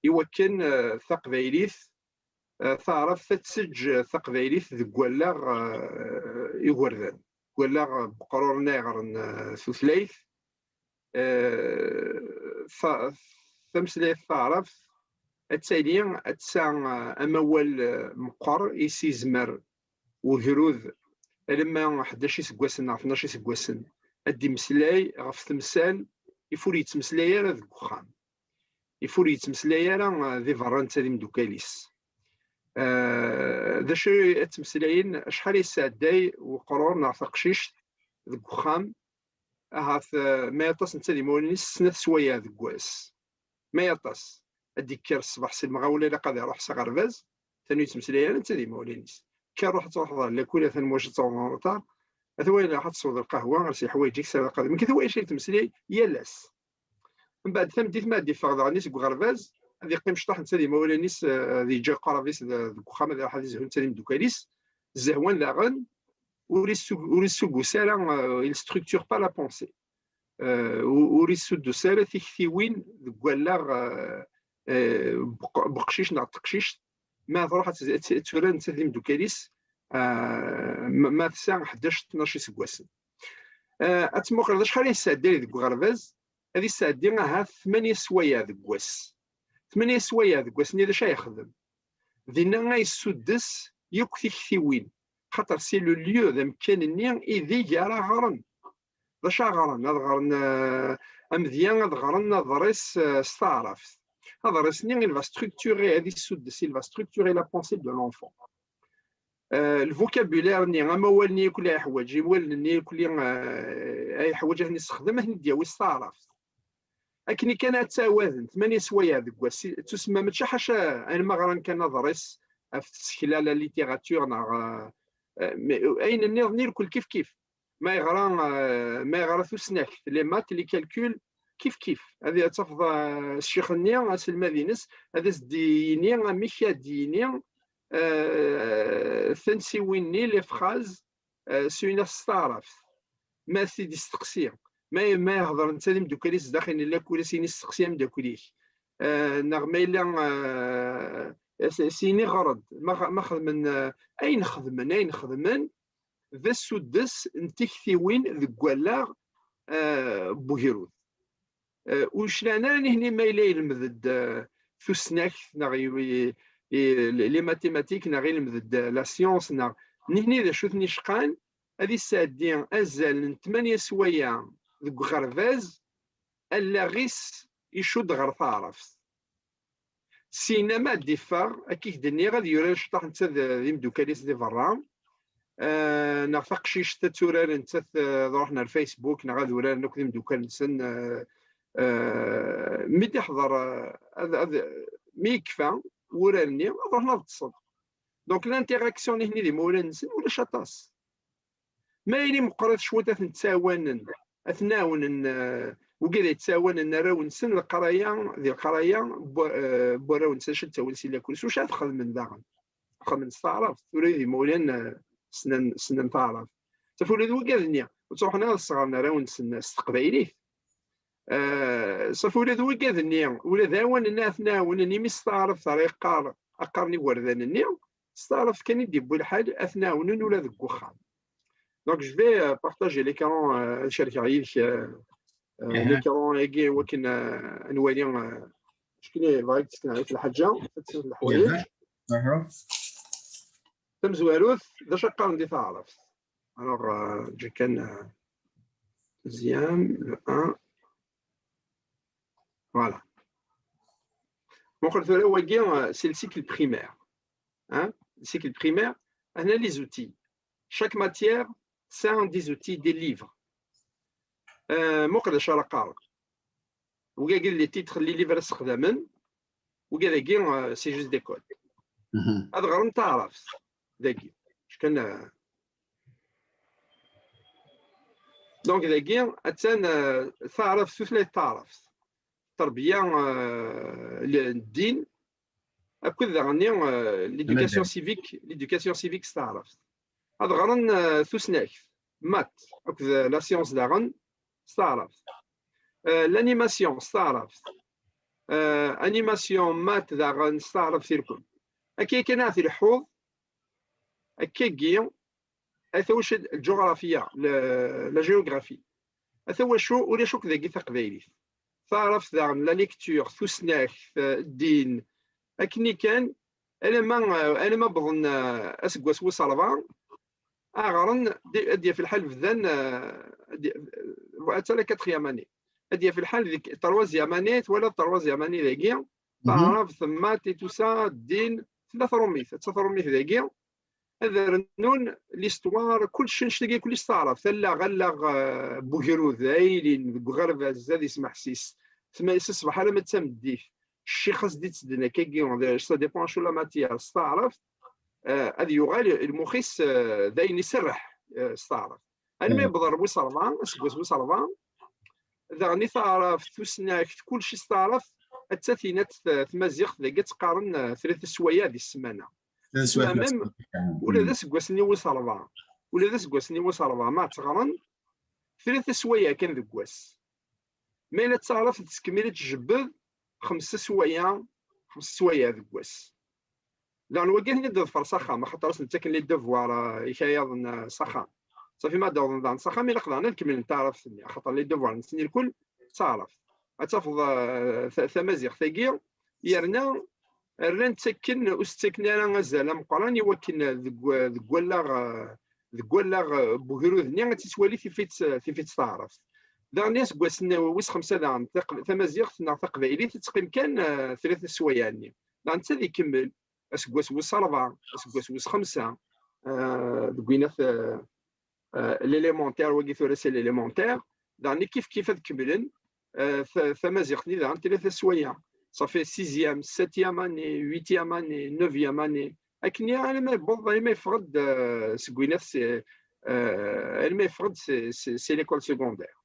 i wakken, eh, taqbaylit, eh, taɛrabt ad teǧǧ taqbaylit deg wallaɣ, eh, igerdan, deg wallaɣ n weqrur-nni iɣren, eh, tutlayt, eh, ta-, tameslayt taɛrabt ad tali, ad tesɛa, eh, amawal, eh, meqqer i s-yezmer ugrud alamma ḥdac iseggasen neɣ tnac iseggasen ad d-imeslay ɣef temsal if ur yettmeslay ara deg uxxam, if ur yettmeslay ara, eh, di berra netta d imeddukal-is. Eh, d acu ad ttmeslayen? Acḥal yesɛedday weqrur neɣ taqcict deg uxxam? Ahat, eh, ma aṭas netta d imawlan-is snat swayeɛ deg wass. Ma aṭas, ad d-ikker ṣṣbeḥ si lemɣawla, ilaq ad iruḥ s aɣerbaz, atan ur yettmeslay ara netta d imawlan-is. Kker ruḥ ad truḥeḍ ɣer lakul, atan wacu ad taweḍ en retard, atan wayeɛ ad tesweḍ lqahwa, ɣer-s yeḥwayeǧ-ik s lqahwa. Nekk d wayeɛ ay yettmeslay yal ass. Mbeɛd tameddit ma ad d-iffeɣ daɣen seg uɣerbaz, ad iqqim cṭaḥ netta d imawlan-is, eh, ad yeǧǧa aqrab-is d-, deg uxxam, ad iruḥ ad izhu netta d imeddukal-is, zehwan daɣen, ur issu-, ur issugus ara, eh, il structure pas la pensée. Eh, u-, ur issuddus ara tiktiwin deg wallaɣ, eh, eh, beq-, beqcic neɣ teqcict, ma truḥ ad tt-, ad tt-, ad turar netta d imeddukal-is, eh, ma, ma tesɛa ḥdac tnac iseggasen. Eh, ad tmuqleḍ acḥal ay yesɛedday deg uɣerbaz, ad yesɛeddi ahat tmanya swayeɛ deg wass. Tmanya swayeɛ deg wass-nni d acu ay yexdem? Dinna ay yessuddes yakk tiktiwin, xaṭer c'est le lieu, d amkan-nni ideg ara ɣren. D acu ara ɣren? Ad ɣren, eh, amedya, ad ɣren aḍris, eh, s taɛrabt. Aḍris-nni, il va structurer, ad yessuddes, il va structurer la pensée de l'enfant. Eh, le vocabulaire-nni, amawal-nni akk ay yeḥwaǧ, iwallen-nni akk, eh, ay yeḥwaǧ ad ten-yessexdem, ad ten-id-yawi s taɛrabt. Akken kan ad ttawaden tmanya swayeɛ deg wass, ttusemma mačči ḥaca ayen ma ɣran kan aḍris ɣef tsekla, la littérature, neɣ, eh, eh, ayen nniḍen irkel kif kif. Ma yeɣra, eh, ma yeɣra tusnakt, les maths, les calculs, kif kif. Ad, ad tafeḍ, eh, ccix-nni, aselmad-ines, ad as-d-yini amek ad d-yini, eh, tansiwin-nni, les phrases, eh, s uyennat s taɛrabt. Ma ad t-id-isteqsi, ma, ma yehḍer netta d imeddukal-is zdaxel n lakul, ad as-yini steqsi ameddakel-ik. Eh, neɣ ma yella, eh, s-, s-yini ɣer-d, ma, ma xedmen, eh, ayen xedmen, ayen xedmen, d asuddes n tiktiwin deg wallaɣ, eh, n ugrud. Eh, ur clan ara nihni ma yella yelmed-d, eh, tusnakt, neɣ i, i, i, les mathématiques, neɣ yelmed-d, eh, la science, neɣ nihni d acu ten-icqan, ad yesɛeddi azal n tmanya swayeɛ deg uɣerbaz, allaɣ-is icudd ɣer taɛrabt. Syin ma ad d-iffeɣ, akka i k-d-nniɣ, ad yurar cṭaḥ netta d, d imeddukal-is di berra, eh, neɣ taqcict ad turar nettat, eh, ad ruḥen ar Facebook, neɣ ad uraren akk d imeddukal-nsen, eh, eh, mi d-iḥḍer, eh, ad, ad, mi yekfa wurar-nni, ad ruḥen ad ṭṭsen. Donc, l'interaction-nni d imawlan-nsen ulac aṭas. Ma yili meqqrit cwiṭ, ad ten-ttawanen, ad ten-ɛawnen, eh, wigad ay yettɛawanen arraw-nsen leqraya, di leqraya n wa-, eh, n warraw-nsen, acu ad ttawin si lakul, s wacu ad xedmen daɣen? Xedmen s taɛrabt, tura d imawlan, eh, ssnen, ssnen taɛrabt. Saf ula d wigad-nni, ur ttruḥen ara ad sɣren arraw-nsen s teqbaylit. Eh, saf ula d wigad-nni, ula d aɛwanen ad ten-ɛawnen, imi s taɛrabt ara yeqqar, qqaren igerdan-nni, s taɛrabt kan i d-yewwi lḥal, ad ten-ɛawnen ula deg uxxam. Donc, je vais euh, partager l'écran, euh, ad cerkeɣ yid-k euh, euh, l'écran-agi, wakken euh, ad nwali euh, acku bɣiɣ ad d-sekneɣ yiwet n lḥaǧa, ad d-sekneɣ leḥwayeǧ. Tamezwarut, d acu qqaren di taɛrabt? Alors, euh, ǧǧi kan euh, deuxième, le un. Voilà. Muqel tura, wagi, euh, c'est le cycle primaire. Hein? Le cycle primaire, on a les outils. Chaque matière, c'est un des outils, des livres. Euh, muqel d acu ara qqareɣ. Wagi, les titres, les livres ssexdamen. Wagi dagi, euh, c'est juste des codes. Ad ɣren taɛrabt dagi. Acku kan, euh, donc dagi, attan euh, taɛrabt, tutlayt taɛrabt. Terbiya, euh, le- ddin, akked daɣen euh, l'éducation civique, l'éducation civique s taɛrabt. Ad ɣren euh, tusnakt, maths, akked euh, la science daɣen s taɛrabt. Euh, l'animation s taɛrabt. Euh, animation, maths daɣen s taɛrabt irkul. Akka kan ad t-ileḥḥuḍ, akkagi, ata wacu lǧuɣrafiya, le- la géographie. Ata wacu ulac akk dagi taqbaylit. Taɛrabt daɣen, la lecture, tusnakt, euh, ddin, akken kan, alamma, euh, alamma wwḍen euh, aseggas wis ṛebɛa, ad ɣren, di- ad d-yaf lḥal bdan, euh, ad d- euh, atta la quatrième année. Ad d-yaf lḥal deg troisième année, twalaḍ troisième année dagi, taɛrabt, maths et tout ça, ddin, tella trumit, atta trumit dagi, ad rnun l'histoire, kullec annect-agi kullec s taɛrabt, allaɣ, allaɣ euh, n ugrud, aylin deg uɣerbaz, ad ismeḥsis, tma- s ṣṣbeḥ alamma d tameddit, ccix ad s-d-ittedden akkagi, ça dépend acu la matière, s taɛrabt, euh, ad yuɣal lmux-is euh, d ayen iserreḥ euh, s taɛrabt. Almi yewweḍ ɣer wis ṛebɛa, aseggas wis ṛebɛa, daɣen i taɛrabt, tusnakt, kullec s taɛrabt, atta tinat t- tmaziɣt dagi ad tt-qqaren euh, tlata sswayeɛ di ssmana. Ssmana même, ula d aseggas-nni wis ṛebɛa, ula d aseggas-nni wis ṛebɛa ma tt-ɣren, tlata sswayeɛ kan deg wass. Ma yella d taɛrabt tettkemmil ad tjebbed xemsa sswayeɛ, xemsa sswayeɛ deg wass. Daɣen wagi ad ten-id-ḍfer s axxam, axaṭer ad sen-ttaken les devoirs, euh, ikayaden euh, s axxam. Safi ma d-awḍen daɣen s axxam, ilaq daɣen ad kemmlen taɛrabt-nni, axaṭer les devoirs-nsen irkul d taɛrabt. Ad tafeḍ euh, ta- tamaziɣt-agi, yerna rran ttaken, ur s-ttaken ara azal ameqqran i wakken deg, deg wallaɣ, deg wallaɣ n ugrud-nni ad tt-ittwali tif-itt, tif-itt taɛrabt. Daɣen aseggas n wis xemsa daɣen taq- tamaziɣt neɣ taqbaylit ad teqqim kan eh, tlata sswayeɛ-nni. Daɣen netta ad ikemmel aseggas wis ṛebɛa, aseggas wis xemsa, eh, deg winat eh, euh, l'élémentaire, wagi tura c'est l'élémentaire, daɣen kif kif ad kemmlen euh, ta- tamaziɣt-nni daɣen tlata sswayeɛ. Ça fait sixième, septième année, huitième année, neuvième année. Akken alma yewweḍ, alma yeffeɣ-d euh, seg winat, c'est euh, alma yeffeɣ-d c'est- c'est c'est l'école secondaire.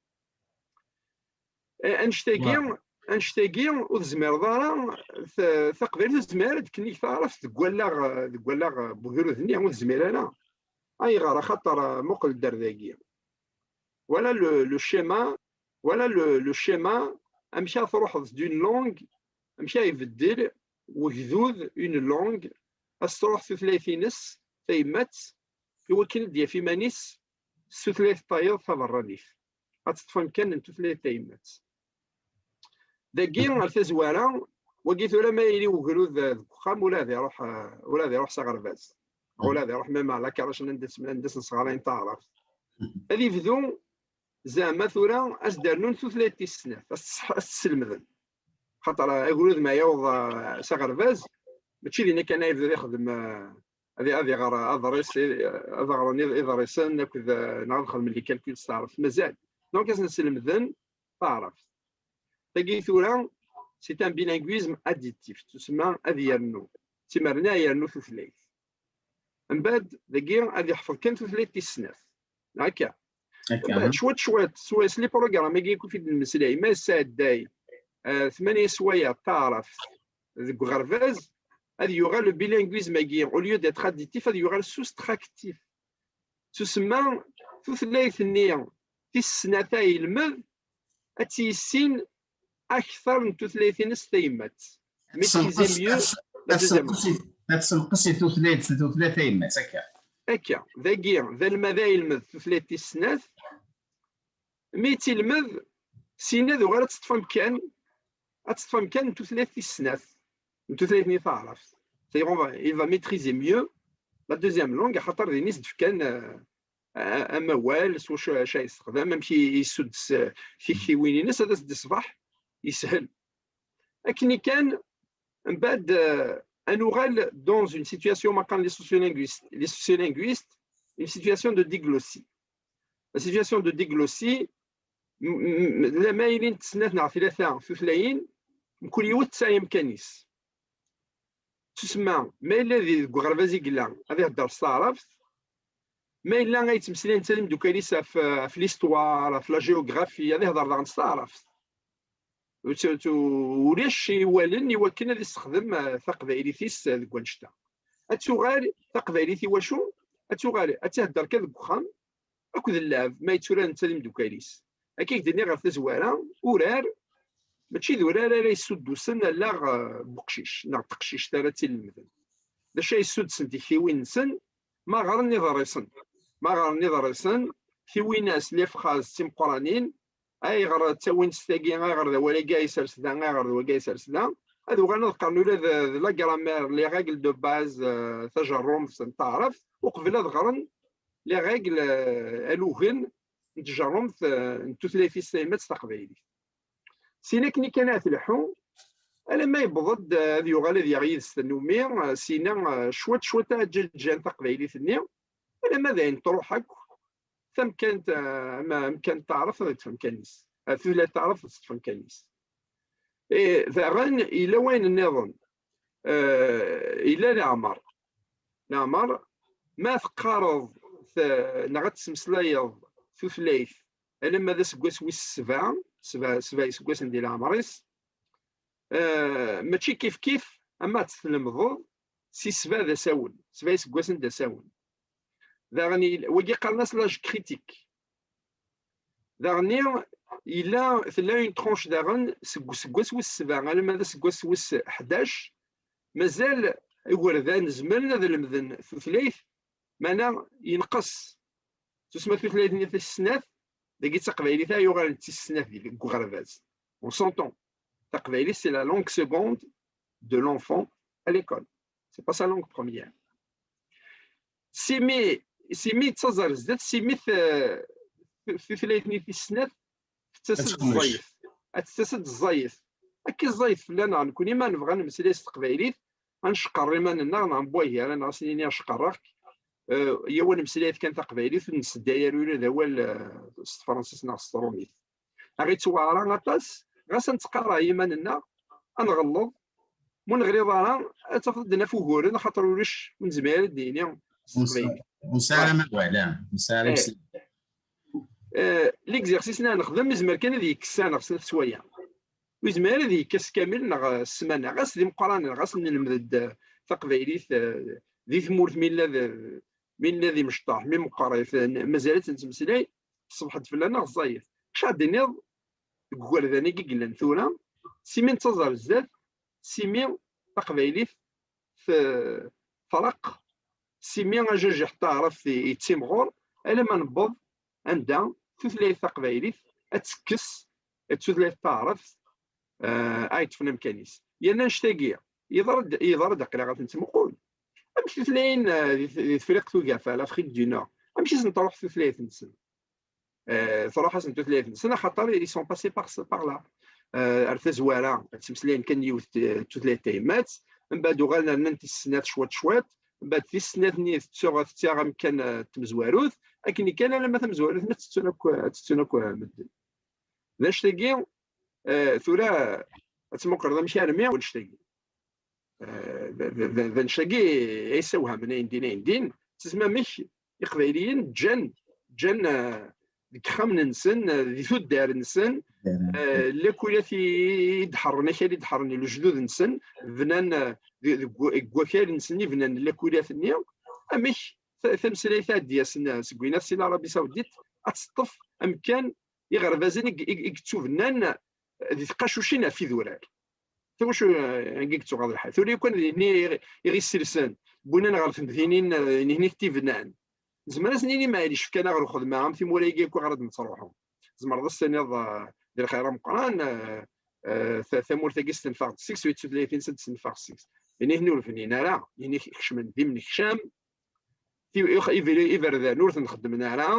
Eh, annect-agi, annect-agi ur tezmireḍ ara, ta- taqbaylit ur tezmir ara ad d-tkennig taɛrabt deg wallaɣ, deg wallaɣ n ugrud-nni, ur tezmir ara. Ayɣer? Axaṭer eh, muqel-d ar dagi. Voilà le, le schéma, voilà le, le schéma, amek ara truḥeḍ d'une langue, amek ara ibeddel wegdud une langue, ad s-truḥ tutlayt-ines tayemmat, i wakken ad d-yaf iman-is s tutlayt tayeḍ taberranit. Ad teṭṭef amkan n tutlayt tayemmat. Dagi, ar tazwara, wagi tura ma yili ugrud eh, deg uxxam, ula ad iruḥ, eh, ula ad iruḥ s aɣerbaz. Ula ad iruḥ même à la crèche anda s- anda s-nesɣarayen taɛrabt. Ad ibdu zeɛma tura ad s-d-rnun tutlayt tis snat, ad s-, ad s-slemden. Xaṭer eh, agrud ma yaweḍ eh, s aɣerbaz, mačči dinna kan ad yebdu ad ixdem eh, ad ad iɣer aḍris, ad ɣren iḍ- iḍrisen akked eh, neɣ ad xedmen les calculs s taɛrabt. Mazal. Donc ad sen-slemden taɛrabt. Tagi tura, c'est un bilinguisme additif, tusemma ad yernu, d timerna yernu tutlayt. Mbeɛd dagi ad yeḥfeḍ kan tutlayt tis snat. Akka. Mbeɛd cwiṭ cwiṭ, s les programmes-agi akk i d-nemmeslay, ma yesɛedday eh, tmanya sswayeɛ taɛrabt deg uɣerbaz, ad yuɣal le bilinguisme-agi, au lieu d'être additif, ad yuɣal soustractif. Tusemma tutlayt-nni tis snat ay yelmed ad tt-yissin akter n tutlayt-ines tayemmat. Maîtriser mieux la deuxième langue. Ad tessenqes i tutlayt, tutlayt tayemmat, akka. Akka, dagi d almad ay yelmed tutlayt tis snat, mi yettilmed, sina d uɣal ad teṭṭef amkan, ad teṭṭef amkan n tutlayt tis snat, n tutlayt-nni taɛrabt. C'est-à-dire, on va, il va maîtriser mieux la deuxième langue, axaṭer din i s-d-fkan, euh, a-, amawal, s wacu, acu ay yessexdam, amek i yessuddes, euh, tiktiwin-ines, ad as-d-iṣbeḥ yeshel. Akken i kan, mbeɛd, euh, ad nuɣal dans une situation, ma qqaren les sociolinguistes, les sociolinguistes, une situation de diglossie. La situation de diglossie, m-, m-, lama ilint snat neɣ tlata tutlayin, mkul yiwet tesɛa amkan-is. Tusemma, ma yella di, deg uɣerbaz i yella, ad ihedder s taɛrabt, ma yella ay yettmeslayen netta d imdukal-is ɣef, ɣef l'histoire, ɣef la géographie, ad ihedder daɣen s taɛrabt. Ur tt-, ur tt-, ulac i iwalen i wakken ad yessexdem, eh, taqbaylit-is, eh, deg wannect-a. Ad tuɣal taqbaylit i wacu? Ad tuɣal ad tt-ihedder kan deg uxxam akked llɛeb, ma yetturar netta d imdukal-is. Akka i k-d-nniɣ ɣer tazwara, urar, mačči d urar ara yessuddusen allaɣ, eh, n uqcic neɣ n teqcict ara tt-ilemden. D acu ay yessuddsen tiktiwin-nsen? Ma ɣren iḍrisen. Ma ɣren iḍrisen, tiwinas, les phrases d timeqqranin, ayɣer ttawin s tagi, ayɣer d awal-agi ay sers da, ayɣer d wagi ay sers da, ad uɣalen ad qqaren ula d, d la grammaire, les règles de base, euh, tajerrumt n taɛrabt, uqbel ad ɣren les règles, euh, alugen n tjerrumt, euh, n tutlayt-is tayemmat taqbaylit. Sin akken i kan ad tleḥḥu, alamma yewweḍ-d, euh, ad yuɣal ad yaɣ yid-s tannumi, euh, sina, euh, cwiṭ, cwiṭ aǧaǧan taqbaylit-nni, alamma d ayen truḥ akk, tamkant, eh, ama amkan n taɛrabt ad yeṭṭef amkan-is. Eh, tutlayt taɛrabt ad teṭṭef amkan-is. Eh, daɣen yella wayen nniḍen. Eh, yella leɛmer. Leɛmer, ma teqqareḍ t-, neɣ ad tesmeslayeḍ tutlayt alamma d aseggas wis sebɛa, sebɛa, sebɛa iseggasen di leɛmer-is, eh, mačči kif kif ama ad tt-tlemdeḍ si sebɛa d asawen, sebɛa iseggasen d asawen. Daɣen il-, wagi qqaren-as l'âge critique. Daɣen yella, tella une tranche daɣen seg useggas wis sebɛa alamma d aseggas wis ḥdac, mazal igerdan zemren ad lemden tutlayt, meɛna yenqes. Tusma tutlayt-nni tis snat, dagi d taqbaylit ay yuɣalen d tis snat di, deg uɣerbaz. On s'entend. Taqbaylit, c'est la langue seconde de l'enfant à l'école. C'est pas sa langue première. Simi, simi yettaẓ ar zdat, simi t-, tutlayt-nni tis snat tettas-d ẓẓayet. Ad tettas-d ẓẓayet. Akka ẓẓayet fell-aneɣ nekkni ma nebɣa ad nemmeslay s teqbaylit, ad nceqqer iman-nneɣ neɣ n wahi ara neɣ ad s-nini acqerreɣ-k. Eh, yaw ad nemmeslay kan taqbaylit, ur nessedday ara ula d awal, eh, s tefransist neɣ s trumit. Aɣ-ittwaɛra aṭas, ɣas ad nettqarreɛ iman-nneɣ, ad nɣelleḍ, ma ur neɣliḍ ara, ad tafeḍ ad d-naf uguren, axaṭer ulac, ur nezmir ara ad d-nini s teqbaylit. Ur nesɛi ara amawal, ah, ur nesɛi ara. Eh. Eh, l'exercice-nni ara nexdem, yezmer kan ad yekkes-aneɣ snat sswayeɛ. Ur yezmir ara ad yekkes kamel neɣ, eh, ssmana. Ɣas d imeqqranen, ɣas nelmed-d, eh, taqbaylit, eh, di tmurt, mi nella d, mi nella d imecṭaḥ, mi meqqrit, eh, mazal ad nettmeslay, tṣebḥ-d fell-aneɣ ẓẓayet. Acu ad d-tiniḍ deg ugerdan-agi i yellan tura, simi nettaẓ ar zdat, simi taqbaylit t-, treqq, simi ajajiḥ n taɛrabt i-, yettimɣur, alamma newweḍ anda tutlayt taqbaylit ad tekkes tutlayt taɛrabt, eh, ay ṭṭfen amkan-is. Yerna annect-agi, yeḍra-d, yeḍra-d aql-aɣ ad ten-nettmuqul. Amek tutlayin, eh, di, di Tefriqt Ugafa, l'Afrique du Nord, amek i sen-truḥ tutlayt-nsen? Eh, truḥ-asen tutlayt-nsen, axaṭer ils sont passés par, par là. Eh, ar tazwara, ad ttmeslayen kan yiwet, eh, tutlayt tayemmat, mbeɛd uɣalen rnan tis snat cwiṭ cwiṭ, mbeɛd tis snat-nni tettuɣ, tettaɣ amkan, eh, n tmezwarut, akken kan alamma tamezwarut-nni ad tt-ttun akk, ad tt-ttun akk, eh, medden. D annect-agi, eh, tura ad tmuqleḍ amek armi annect-agi. Eh, d, d, d, d annect-agi ay yessewhamen ayendin, ayendin. Tesma amek Iqbayliyen ǧǧan, ǧǧan, eh, deg yixxamen-nsen, eh, di tuddar-nsen, eh, lakuyat i, i d-ḥerren, akal i d-ḥerren i lejdud-nsen, bnan, eh, deg, deg, deg wakal-nsen i bnan lakuyat-nni. Amek ta-, tameslayt ad d-yasen, eh, seg winat si l'Arabie Saoudite, ad teṭṭef amkan iɣerbazen i, i, i yettubennan, eh, di tqacucin ɣef idurar. Tawacu, eh, anga i yettuɣaḍ lḥal. Tura yakan d nitni i, i ɣ-isselsen, wwinan ɣer temdinin, eh, nitni i t-ibnan. Nezmer ad s-nini, maɛlic, fkan-aɣ lxedma, am timura-agi akk ara d-nettruḥu. Tzemreḍ ad s-tiniḍ, eh, di lxir ameqqran, eh, eh, ta-, tamurt-agi stenfeɣ-d seg-s, u d tutlayt-ines ad d-stenfeɣ seg-s. Ini-ten ur bnin ara, ini kecmen d imnekcam, ti-, ix-, iber-, iberdan ur ten-xeddmen ara,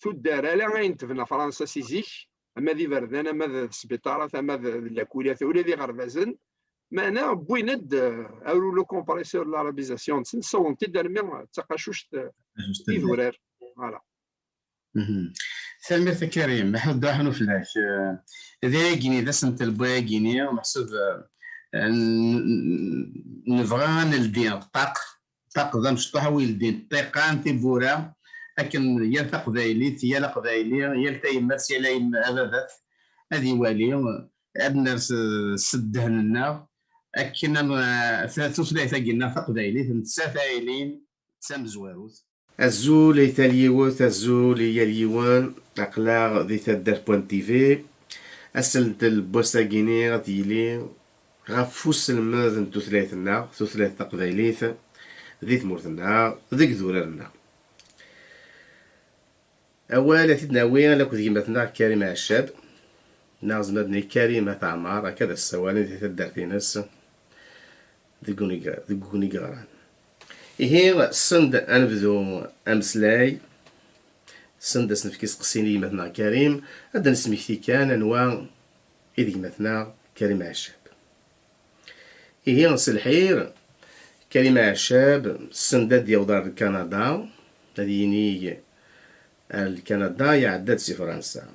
tuddar ala ayen tebna Fransa si zik, ama d iberdan, ama d, d sbiṭarat, ama d, d lakulat, ula d iɣerbazen, meɛna wwin-d, eh, rouleau compresseur n l'arabisation-nsen, ssawḍen-t-id armi d taqacuct, eh, idurar. Voilà. Mhm. Tanemmirt a Karim, Ḥmed Dda Ḥanuf fell-ak. Eh, d ayagi-nni, d asentel n wayagi-nni, meḥsub, eh, n-, n-, nebɣa ad neldi ṭṭaq, ṭṭaq d amecṭuḥ, a wi yeldin ṭṭiqan, tiwwura, akken yal taqbaylit, yal aqbayli, yal tayemmat, yal ayem-, ababat, ad iwali, ad ners, eh, s ddehn-nneɣ, akken am-, eh, ta-, tutlayt-agi-nneɣ taqbaylit, nettat ay ilin d tamezwarut. Azul i tal yiwet, azul i yal yiwen. Aql-aɣ di taddart point T V. Asentel n wass-agi-nni ad yili ɣef uselmed n tutlayt-nneɣ, tutlayt taqbaylit, di tmurt-nneɣ, deg idurar-nneɣ. Awal ad t-id-nawi akked gma-tneɣ Karim Ɛeccab, neɣ zemren ad d-nini Karim At Ɛmar, akka ad as-ssawalen di taddart-ines, deg unigra-, deg wegni yeɣran. Ihi, send ad nebdu ameslay, send ad s-nefk iseqsiyen i gma-tneɣ Karim, ad d-nesmekti kan anwa i d gma-tneɣ Karim Ɛeccab. Ihi, s lḥir, Karim Ɛeccab, send ad d-yaweḍ ar Lkanada, ad yinig ar Lkanada, iɛedda-d si Fransa.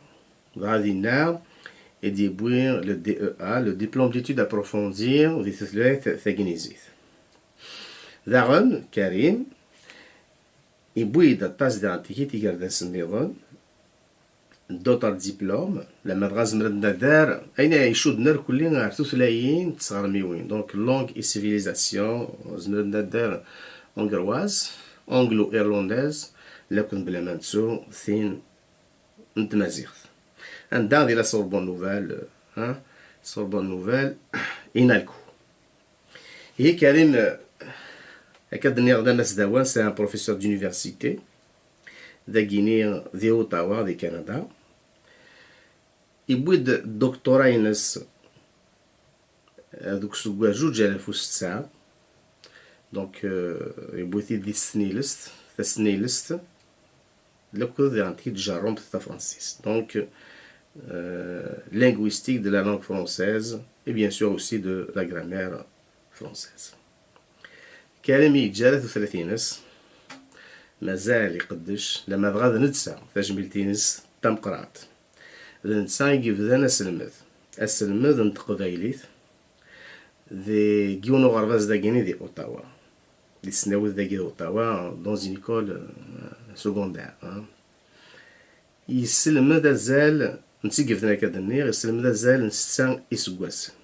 Dɣa dinna i d-yewwi le D E A, le Diplôme d'études approfondies di tutlayt tagnizit. Daɣen, Karim, yewwi-d aṭas daɣen tikit igerdasen nniḍen, d'autres diplômes, lamma dɣa zemren ad nadar ayen ay icudden irkelli ar tutlayin d tɣermiwin, donc langue et civilisation, zemren ad nadar hongroise, anglo-irlandaise, lakken bla ma nettu tin n tmaziɣt. Anda di la Sorbonne Nouvelle, hein, Sorbonne Nouvelle, INALCO. Ihi Karim, eh, akka d-nniɣ d amasdawan, c'est un professeur d'université, dagini di Ottawa, di Kanada. Yewwi-d doctorat-ines, eh, deg useggas zuǧ alaf u setta. Donc, eh, yewwi-t-id di tesnilest, tasnilest, lakked diɣen tgid tjerrumt tafransist. Donc, euh, linguistique de la langue française et bien sûr aussi de la grammaire française. Karim yeǧǧa ara tutlayt-ines, mazal iqeddec, lamma dɣa d netta tajmilt-ines tameqqrant. D netta i yebdan aselmed, aselmed n teqbaylit, deg yiwen uɣerbaz dagini di Ottawa, di tesnawit dagi di Ottawa, dans une école, euh, secondaire, hein. Yesselmed azal, netta i yebdan akka d-nniɣ, yesselmed azal n setta iseggasen.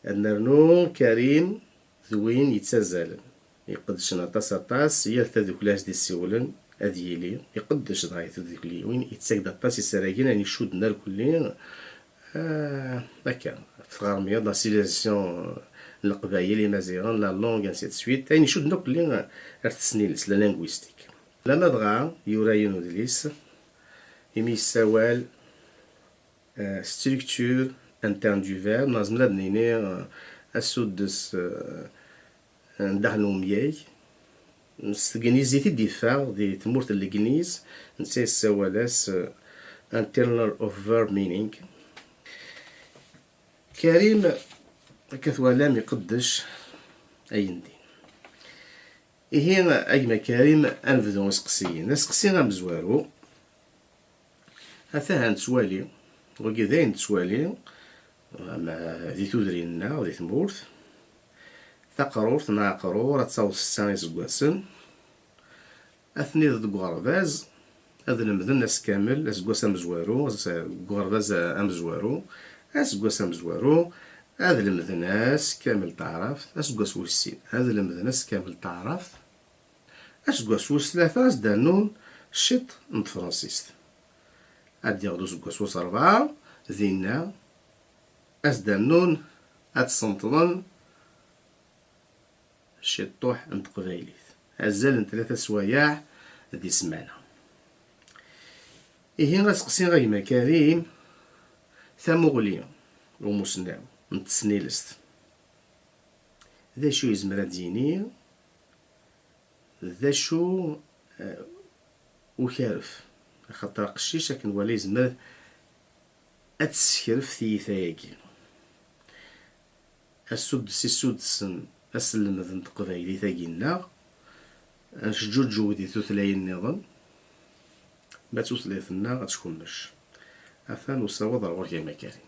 Ad nernu Karim d win yettazzalen, iqeddcen aṭas aṭas, yal tadukli as-d-issiwlen ad yili iqeddec dɣa i tdukkliwin, yettak-d aṭas isaragen ayen icudden irkelli, ah, akka, ɣef tɣermi, la civilisation n Leqbayel, Imaziɣen, la langue, ainsi de suite, ayen icudden akk-lli ar tesnilest, la linguistique. Lamma dɣa yura yiwen udlis imi yessawal, euh, structure interne du verbe, neɣ nezmer ad nini, euh, asuddes, euh, n daxel n umyag. S tegnizit i d-yeffeɣ di tmurt n Legliz, netta yessawal-as, euh, internal of verb meaning. Karim, akka twalam, iqeddec ayen din. Ihi, a gma Karim, ad nebdu iseqsiyen. Aseqsi amezwaru, ata ha nettwali, wagi d ayen nettwali, ama di tudrin-nneɣ, di tmurt, taqrurt neɣ aqrur ad taweḍ setta iseggasen, atni deg uɣerbaz, ad lemden ass kamel, aseggas amezwaru, as-, deg uɣerbaz amezwaru, aseggas amezwaru, ad lemden ass kamel taɛrabt, aseggas wis sin, ad lemden ass kamel taɛrabt, aseggas wis tlata, ad s-d-rnun ciṭ n tefransist. Ad d-yaweḍ useggas wis rebɛa, dinna, ad s-d-rnun, ad ssenṭḍen ciṭṭuḥ n teqbaylit. Azal n tlata swayeɛ di ssmana. Ihi aseqsi a gma Karim, tamuɣli umusnaw n tesnilest, d acu yezmer ad d-yini, d acu, eh, ukaref, axaṭer aqcic akken wala yezmer ad tessekref tiyita-agi. Asuddes isudsen aselmed n teqbaylit-agi-nneɣ, ad nečǧuǧǧug di tutlayin nniḍen, ma d tutlayt-nneɣ ad tkummec. Atan usawaḍ ar ɣur-k a gma Karim.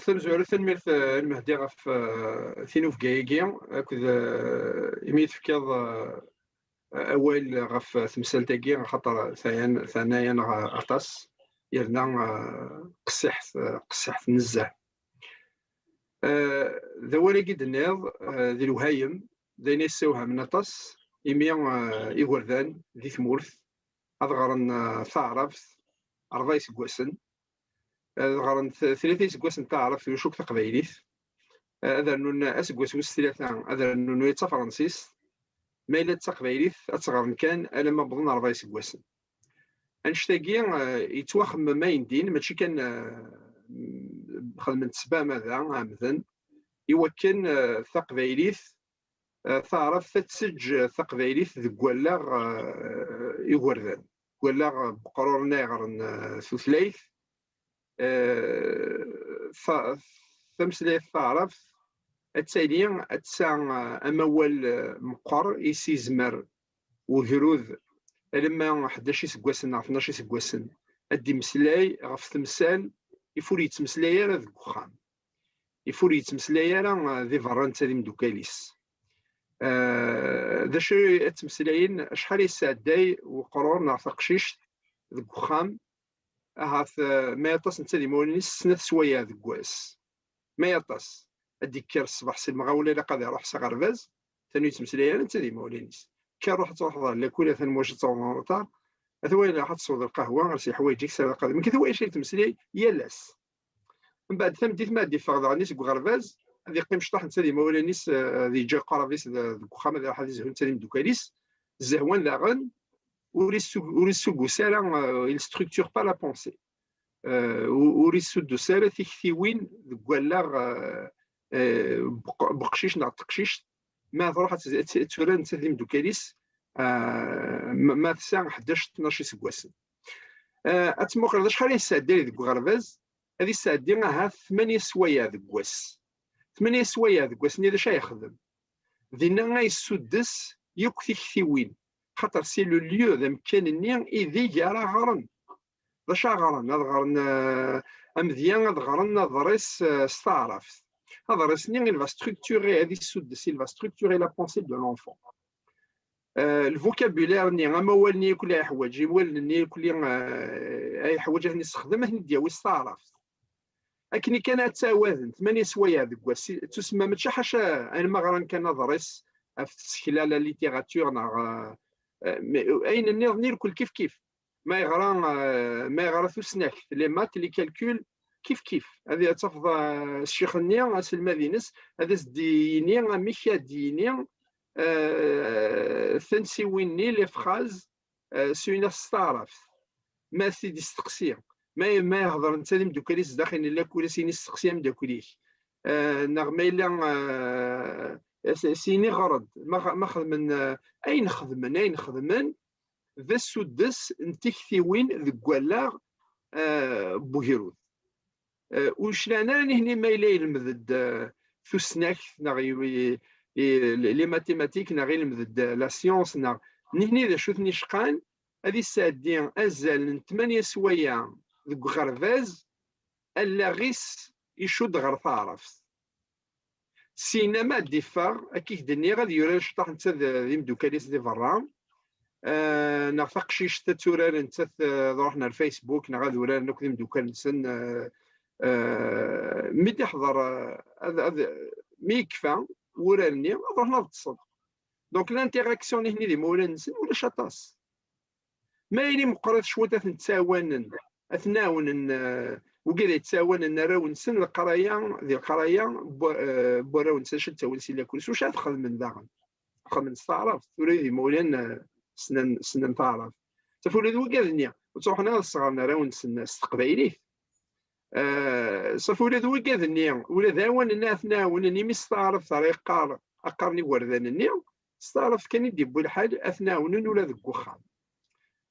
Tamezwarut, tanemmirt, eh, a Lmehdi ɣef, eh, tinubga-agi akked, eh, imi i tefkiḍ, eh, awal ɣef temsalt-agi, axaṭer teɛna-, teɛna-yaneɣ aṭas, yerna, eh, qessiḥet, eh, qessiḥet nezzeh. Eh, d awal-agi d-tenniḍ, eh, d lewhayem, d ayen yessewhamen aṭas, imi, eh, igerdan di tmurt ad ɣren, eh, taɛrabt rebɛa iseggasen, ad ɣren t-, tlata iseggasen taɛrabt, ulac akk taqbaylit, eh, ad rnun aseggas wis tlata, ad rnun ula d tafransist, ma yella d taqbaylit ad tt-ɣren kan alamma wwḍen rebɛa iseggasen. Annect-agi, eh, yettwaxemmem ayendin, mačči kan, eh, xedmen-t s bamada ɛemden, i wakken, eh, taqbaylit, eh, taɛrabt ad teǧǧ taqbaylit deg wallaɣ, eh, igerdan, deg wallaɣ n weqrur-nni ay ɣren, eh, tutlayt, eh, ta-, tameslayt taɛrabt ad tali, ad tesɛa, eh, amawal, eh, meqqer i s-yezmer ugrud alamma ḥdac iseggasen neɣ tnac iseggasen ad d-imeslay ɣef temsal if ur yettmeslay ara deg uxxam, if ur yettmeslay ara, eh, di berra netta d imeddukal-is. Eh, d acu ad ttmeslayen? Acḥal yesɛedday weqrur neɣ taqcict deg uxxam? Ahat, eh, ma aṭas netta d imawlan-is snat swayeɛ deg wass. Ma aṭas. Ad d-ikker ṣṣbeḥ si lemɣawla, ilaq ad iruḥ s aɣerbaz, atan ur yettmeslay ara netta d imawlan-is. Kker ruḥ ad truḥeḍ ɣer lakul, atan wacu ad tawḍeḍ en retard. Atan wayeḍ, ad tesweḍ lqahwa, ɣer-s yeḥwayeǧ-ik s lqahwa. Nekk d wayeḍ ay yettmeslay yal ass. Mbeɛd tameddit ma ad d-iffeɣ daɣen seg uɣerbaz, ad iqqim cṭaḥ netta d imawlan-is, eh, ad yeǧǧ aqrab-is d-, deg uxxam, ad iruḥ ad izhu netta d imeddukal-is, zehwan daɣen, ur issu-, ur issugus ara, eh, il structure pas la pensée. Eh, u-, ur issuddus ara tiktiwin deg wallaɣ, eh, eh, beq-, beqcic neɣ teqcict, ma truḥ ad tt-, ad tt-, ad turar netta d imeddukal-is, eh, ma, ma tesɛa ḥdac, tnac iseggasen. Eh, ad tmuqleḍ acḥal ay yesɛedday deg uɣerbaz, ad yesɛeddi ahat tmanya swayeɛ deg wass. Tmanya swayeɛ deg wass-nni d acu ay yexdem? Dinna ay yessuddes yakk tiktiwin, xaṭer c'est le lieu, d amkan-nni ideg ara ɣren. D acu ara ɣren? Ad ɣren, eh, amedya, ad ɣren aḍris, eh, s taɛrabt. Aḍris-nni, il va structurer, ad yessuddes, il va structurer la pensée de l'enfant. Eh, le vocabulaire-nni, amawal-nni akk ay yeḥwaǧ, imawlan-nni akk, eh, ay yeḥwaǧ ad ten-yessexdem, ad ten-id-yawi s taɛrabt. Akken kan ad ttawaden tmanya swayeɛ deg wass, ttusemma mačči ḥaca ayen ma ɣran kan aḍris ɣef tsekla, la littérature neɣ, eh, eh, ayen nniḍen irkel kif kif. Ma yeɣra, eh, ma yeɣra tusnakt, les maths, les calculs, kif kif. Ad tafeḍ, eh, ccix-nni, aselmad-ines, ad as-d-yini amek ad d-yini, eh, tansiwin-nni, les phrases, eh, s uyna s taɛrabt. Ma ad t-id-isteqsi, ma, ma yehḍer netta d imeddukal-is zdaxel n lakul, ad s-yini steqsi ameddakel-ik. Eh, neɣ ma yella, eh, s-, s-yini ɣer-d, ma, ma xedmen, eh, ayen xedmen, ayen xedmen, d asuddes n tiktiwin deg wallaɣ, eh, n ugrud. Eh, ur clan ara nihni ma yella yelmed-d, eh, tusnakt neɣ i, i, i, les mathématiques neɣ yelmed-d, eh, la science neɣ nihni d acu ten-icqan ad yesɛeddi azal n tmanya swayeɛ deg uɣerbaz, allaɣ-is icudd ɣer taɛrabt. Syin ama ad d-iffeɣ, akka i k-d-nniɣ, ad yurar cṭaḥ netta d, d imeddukal-is di berra, eh, neɣ taqcict ad turar nettat, eh, ad ruḥen ar Facebook, neɣ ad uraren akk d imeddukal-nsen, eh, eh, mi d-iḥḍer, eh, ad, ad, mi yekfa wurar-nni, ad ruḥen ad ṭṭsen. Donc, l'interaction-nni d imawlan-nsen ulac aṭas. Ma yili meqqrit cwiṭ ad ten-ttawanen, ad ten-ɛawnen, eh, wigad ay yettɛawanen arraw-nsen leqraya, di leqraya n wa-, eh, n warraw-nsen, acu ad ttawin si lakul, s wacu ad xedmen daɣen? qqmen s taɛrabt, tura d imawlan, eh, ssnen, ssnen taɛrabt. Saf ula d wigad-nni, ur ttruḥen ara ad sɣren arraw-nsen s teqbaylit. Eh, saf ula d wigad-nni, ula d awan-nni ad ten-ɛawnen, imi s taɛrabt ara yeqqar, qqaren igerdan-nni, s taɛrabt kan i d-yewwi lḥal, ad ten-ɛawnen ula deg wexxam.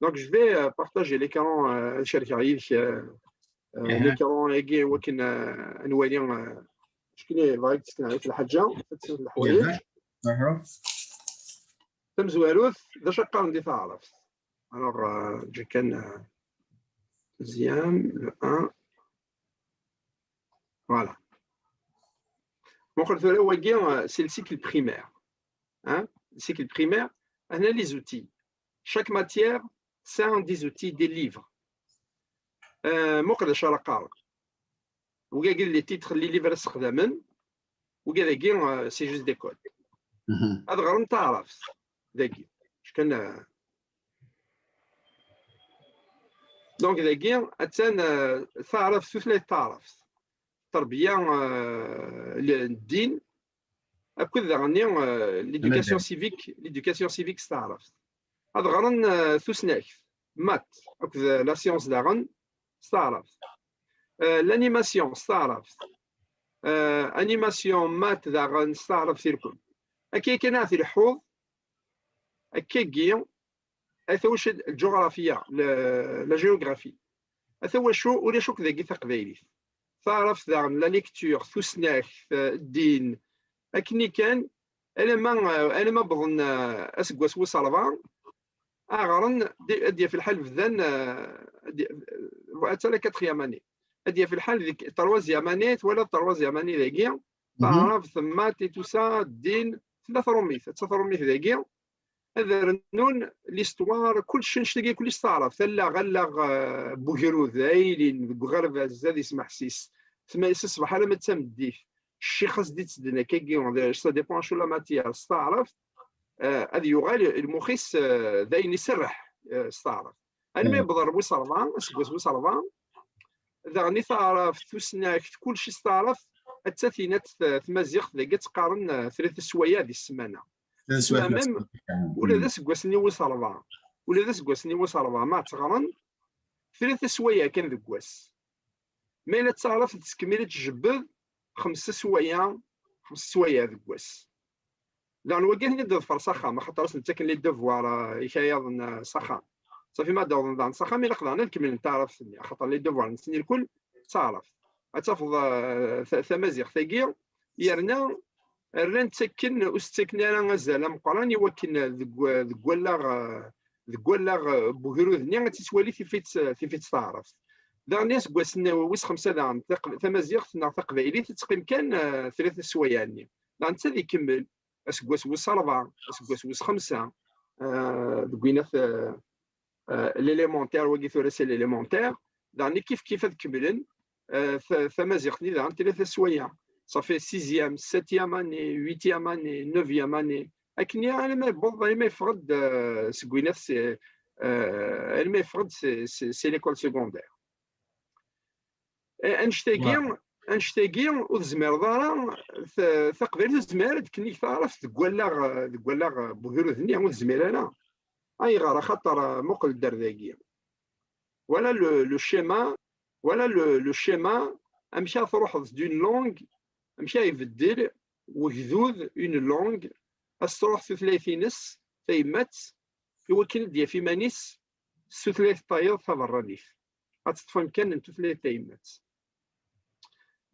Donc, je vais, euh, partager l'écran, euh, ad cerkeɣ yid-k, euh, euh, l'écran-agi, wakken, euh, ad nwali, euh, acku bɣiɣ ad d-sken lḥaǧa, ad d-sken leḥwayeǧ. Tamezwarut, d acu qqaren di taɛrabt? Alors, euh, ǧǧi kan, euh, deuxième, le un. Voilà. Muqel tura wagi, euh, c'est le cycle primaire. Hein? Le cycle primaire, on a les outils. Chaque matière, c'est un des outils, des livres. Euh, muqel acu ara qqareɣ. Wigagi les titres, les livres ssexdamen. Wigad-agi, euh, c'est juste des codes. Ad ɣren taɛrabt dagi. Kan, euh, donc dagi, attan, euh, taɛrabt, tutlayt taɛrabt. Terbiya, euh, n ddin, akked daɣen, euh, l'éducation civique, l'éducation civique s taɛrabt. Ad ɣren, euh, tusnakt, maths, akked, euh, la science daɣen s taɛrabt. Euh, l'animation s taɛrabt. Euh, animation, maths daɣen s taɛrabt irkul. Akka kan ad t-ilḥuḍ, akkagi, ata wacu lǧuɣrafiya, la, la géographie. Ata wacu ulac akk dagi taqbaylit. Taɛrabt daɣen, la lecture, tusnakt, eh, ddin, akken kan, alamma, eh, alamma wwḍen, eh, aseggas wis ṛebɛa, ad ɣren, di-, ad d-yaf lḥal bdan, eh, ad d-, eh, atta la quatrième année. Ad d-yaf lḥal deg troisième année, twalaḍ troisième année dagi, taɛrabt, maths et tout ça, ddin, tella tṛumit, atta tṛumit dagi, ad rnun l'histoire, kullec, annect-agi kullec s taɛrabt, allaɣ, allaɣ, eh, n ugrud, aylin deg uɣerbaz, ad ismeḥsis, tma-, s ṣṣbeḥ alamma d tameddit, ccix as-d-ittedden akkagi, ça dépend acu la matière, s taɛrabt, eh, ad yuɣal lmux-is, eh, d ayen iserreḥ, eh, s taɛrabt. Almi yewweḍ ɣer wis ṛebɛa, aseggas wis ṛebɛa, daɣen i taɛrabt, tusnakt, kullec s taɛrabt, atta tinat t-, tmaziɣt dagi ad tt-qqaren, eh, tlata sswayeɛ di ssmana. Même, ula d aseggas-nni wis ṛebɛa, ula d aseggas-nni wis ṛebɛa, ma tt-ɣren, tlata sswayeɛ kan deg wass. Ma yella d taɛrabt tettkemmil ad tjebbed xemsa sswayeɛ, xemsa sswayeɛ deg wass. Daɣen wagi ad ten-id-ḍfer s axxam, axaṭer ad sen-ttaken les devoirs, eh, ikayaden, eh, s axxam. Safi ma d-awḍen daɣen s axxam, ilaq daɣen ad kemmlen taɛrabt-nni, axaṭer les devoirs-nsen irkul d taɛrabt. Ad tafeḍ, eh, ta-, tamaziɣt-agi, yerna rran-tt akken ur s-ttaken ara azal ameqqran i wakken, eh, deg wa-, deg wallaɣ, eh, deg wallaɣ, eh, n ugrud-nni ad tt-ittwali tif-itt, eh, tif-itt taɛrabt. Daɣen aseggas n wis xemsa daɣen, taq-, tamaziɣt neɣ taqbaylit ad teqqim kan, eh, tlata sswayeɛ-nni. Daɣen netta ad ikemmel aseggas wis ṛebɛa, aseggas wis xemsa, eh, deg winat, eh, eh, l'élémentaire, wagi tura c'est l'élémentaire, daɣen kif kif ad kemmlen, eh, ta-, tamaziɣt-nni daɣen tlata sswayeɛ. Ça fait sixième, septième année, huitième année, neuvième année. Akken i, alma yewweḍ, alma yeffeɣ-d, eh, seg winat, c'est, eh, alma yeffeɣ-d c'est, c'est, c'est l'école secondaire. Eh, annect-agi, annect-agi ur tezmireḍ ara, ta-, taqbaylit ur tezmir ara ad d-tkennig taɛrabt deg wallaɣ, deg wallaɣ n ugrud-nni, ur tezmir ara. Ayɣer? Axaṭer, eh, muqel-d ar dagi. Voilà le, le schéma, voilà le, le schéma, amek ara truḥeḍ d'une langue, amek ara ibeddel wegdud une langue, ad s-truḥ tutlayt-ines tayemmat, i wakken ad d-yaf iman-is s tutlayt tayeḍ taberranit. Ad teṭṭef amkan n tutlayt tayemmat.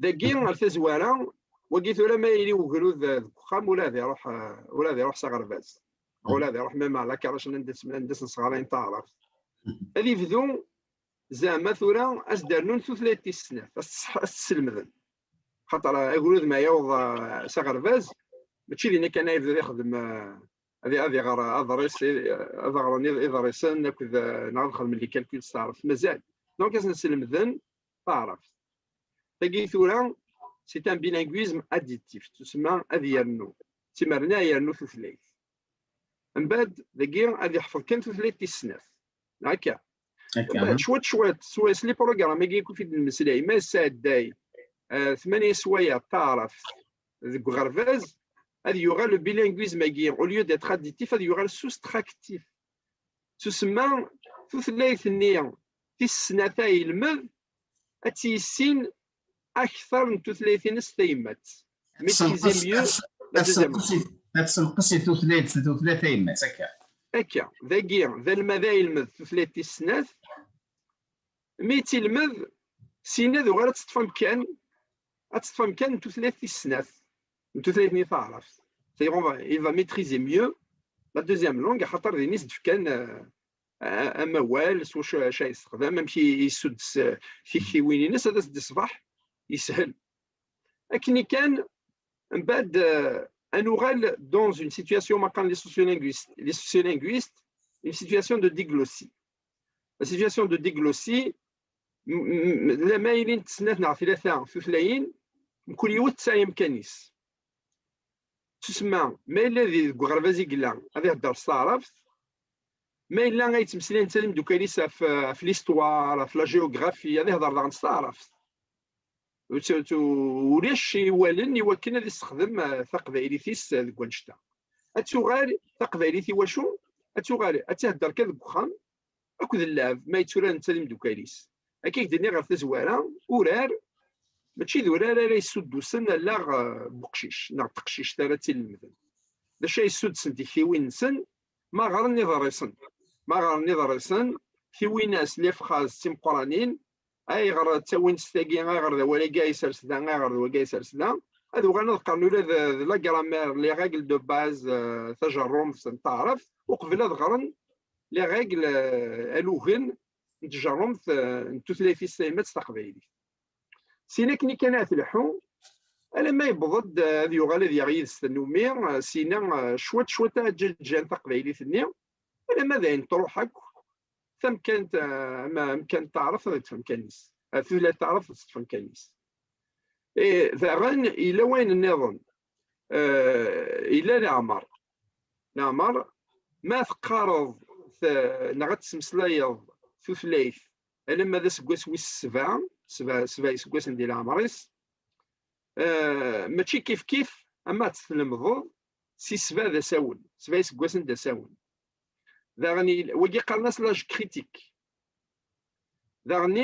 Dagi, ɣer tazwara, wagi tura ma yili ugrud, eh, deg uxxam, ula ad iruḥ, eh, ula ad iruḥ s aɣerbaz. Ula ad iruḥ même à la crèche, anda s-, anda s-nesɣarayen taɛrabt. Ad ibdu, zeɛma tura, ad s-d-rnun tutlayt tis snat, ad s-, ad s-slemden. Xaṭer, eh, agrud ma yaweḍ, eh, s aɣerbaz, mačči dinna kan ay yebda ad ixdem, eh, ad, ad iɣer aḍris, eh, ad ɣren iḍ-, iḍrisen akked, eh, neɣ ad xedmen les calculs s taɛrabt. Mazal. Donc, ad sen-slemden taɛrabt. Tagi tura, c'est un bilinguisme additif, tusemma ad yernu, d timerna yernu tutlayt. Mbeɛd, dagi, ad iḥfeḍ kan tutlayt tis snat. Akka. Mbeɛd, cwiṭ, cwiṭ, s, s les programmes-agi akk i d-nemmeslay, ma yesɛedday, eh, tmanya sswayeɛ taɛrabt deg uɣerbaz, ad yuɣal le bilinguisme-agi, au lieu d'être additif, ad yuɣal soustractif. Tusemma tutlayt-nni tis snat ay yelmed ad tt-yissin akter n tutlayt-ines tayemmat. Maîtriser mieux la deuxième langue. Ad tessenqes i tutlayt, tutlayt tayemmat, akka. Akka, dagi, d almad ay yelmed tutlayt tis snat, mi tt-yelmed, syin ad uɣal ad teṭṭef amkan, ad teṭṭef amkan n tutlayt tis snat, n tutlayt-nni taɛrabt. C'est-à-dire, on va, il va maîtriser mieux la deuxième langue, axaṭer din i s-d-fkan, euh, a-, amawal, s wacu, acu ay yessexdam, amek i yessuddes, euh, tiktiwin-ines, ad as-d-iṣbeḥ yeshel. Akken i kan, mbeɛd, euh, ad nuɣal dans une situation, ma qqaren les sociolinguistes, les sociolinguistes, une situation de diglossie. La situation de diglossie, m-, m-, la ma ilint snat neɣ tlata tutlayin, mkul yiwet tesɛa amkan-is. Tusemma, ma yella di, deg uɣerbaz i yella, ad ihedder s taɛrabt. Ma yella ay yettmeslayen netta d imdukal-is ɣef, ɣef l'histoire, ɣef la géographie, ad ihedder daɣen s taɛrabt. Ur tt-, ur tt-, ulac i wallen i wakken ad yessexdem, eh, taqbaylit-is, eh, deg wannect-a. Ad tuɣal taqbaylit i wacu? Ad tuɣal ad tt-ihedder kan deg uxxam akked llɛeb, ma yetturar netta d imdukal-is. Akka i k-d-nniɣ ɣer tazwara, urar, mačči d urar ara yessuddusen allaɣ, eh, n uqcic neɣ d teqcict ara tt-ilemden. D acu ay yessuddsen tiktiwin-nsen? Ma ɣren iḍrisen, ma ɣren iḍrisen, tiwinas, les phrases d timeqqranin, ayɣer ttawin s tagi, ayɣer d awal-agi ay sers da, ayɣer d wagi ay sers da, ad uɣalen ad qqaren ula d, d la grammaire, les règles de base, euh, tajerrumt n taɛrabt, uqbel ad ɣren les règles, euh, alugen n tjerrumt, euh, n tutlayt-is tayemmat taqbaylit. Sin akken i kan ad tleḥḥu, alamma yewweḍ-d, euh, ad yuɣal ad yaɣ yid-s tannumi, euh, sina, euh, cwiṭ, cwiṭ ad ǧǧan taqbaylit-nni, alamma d ayen truḥ akk, tamkant, eh, ama amkan n taɛrabt ad yeṭṭef amkan-is. Eh, tutlayt taɛrabt ad teṭṭef amkan-is. Eh, daɣen yella wayen nniḍen. Eh, yella leɛmer. Leɛmer, ma teqqareḍ te-, neɣ ad tesmeslayeḍ tutlayt alamma d aseggas wis sebɛa, sebɛa, sebɛa iseggasen di leɛmer-is, eh, mačči kif kif ama ad tt-tlemdeḍ si sebɛa d asawen, sebɛa iseggasen d asawen. Daɣen il-, wagi qqaren-as l'âge critique. Daɣen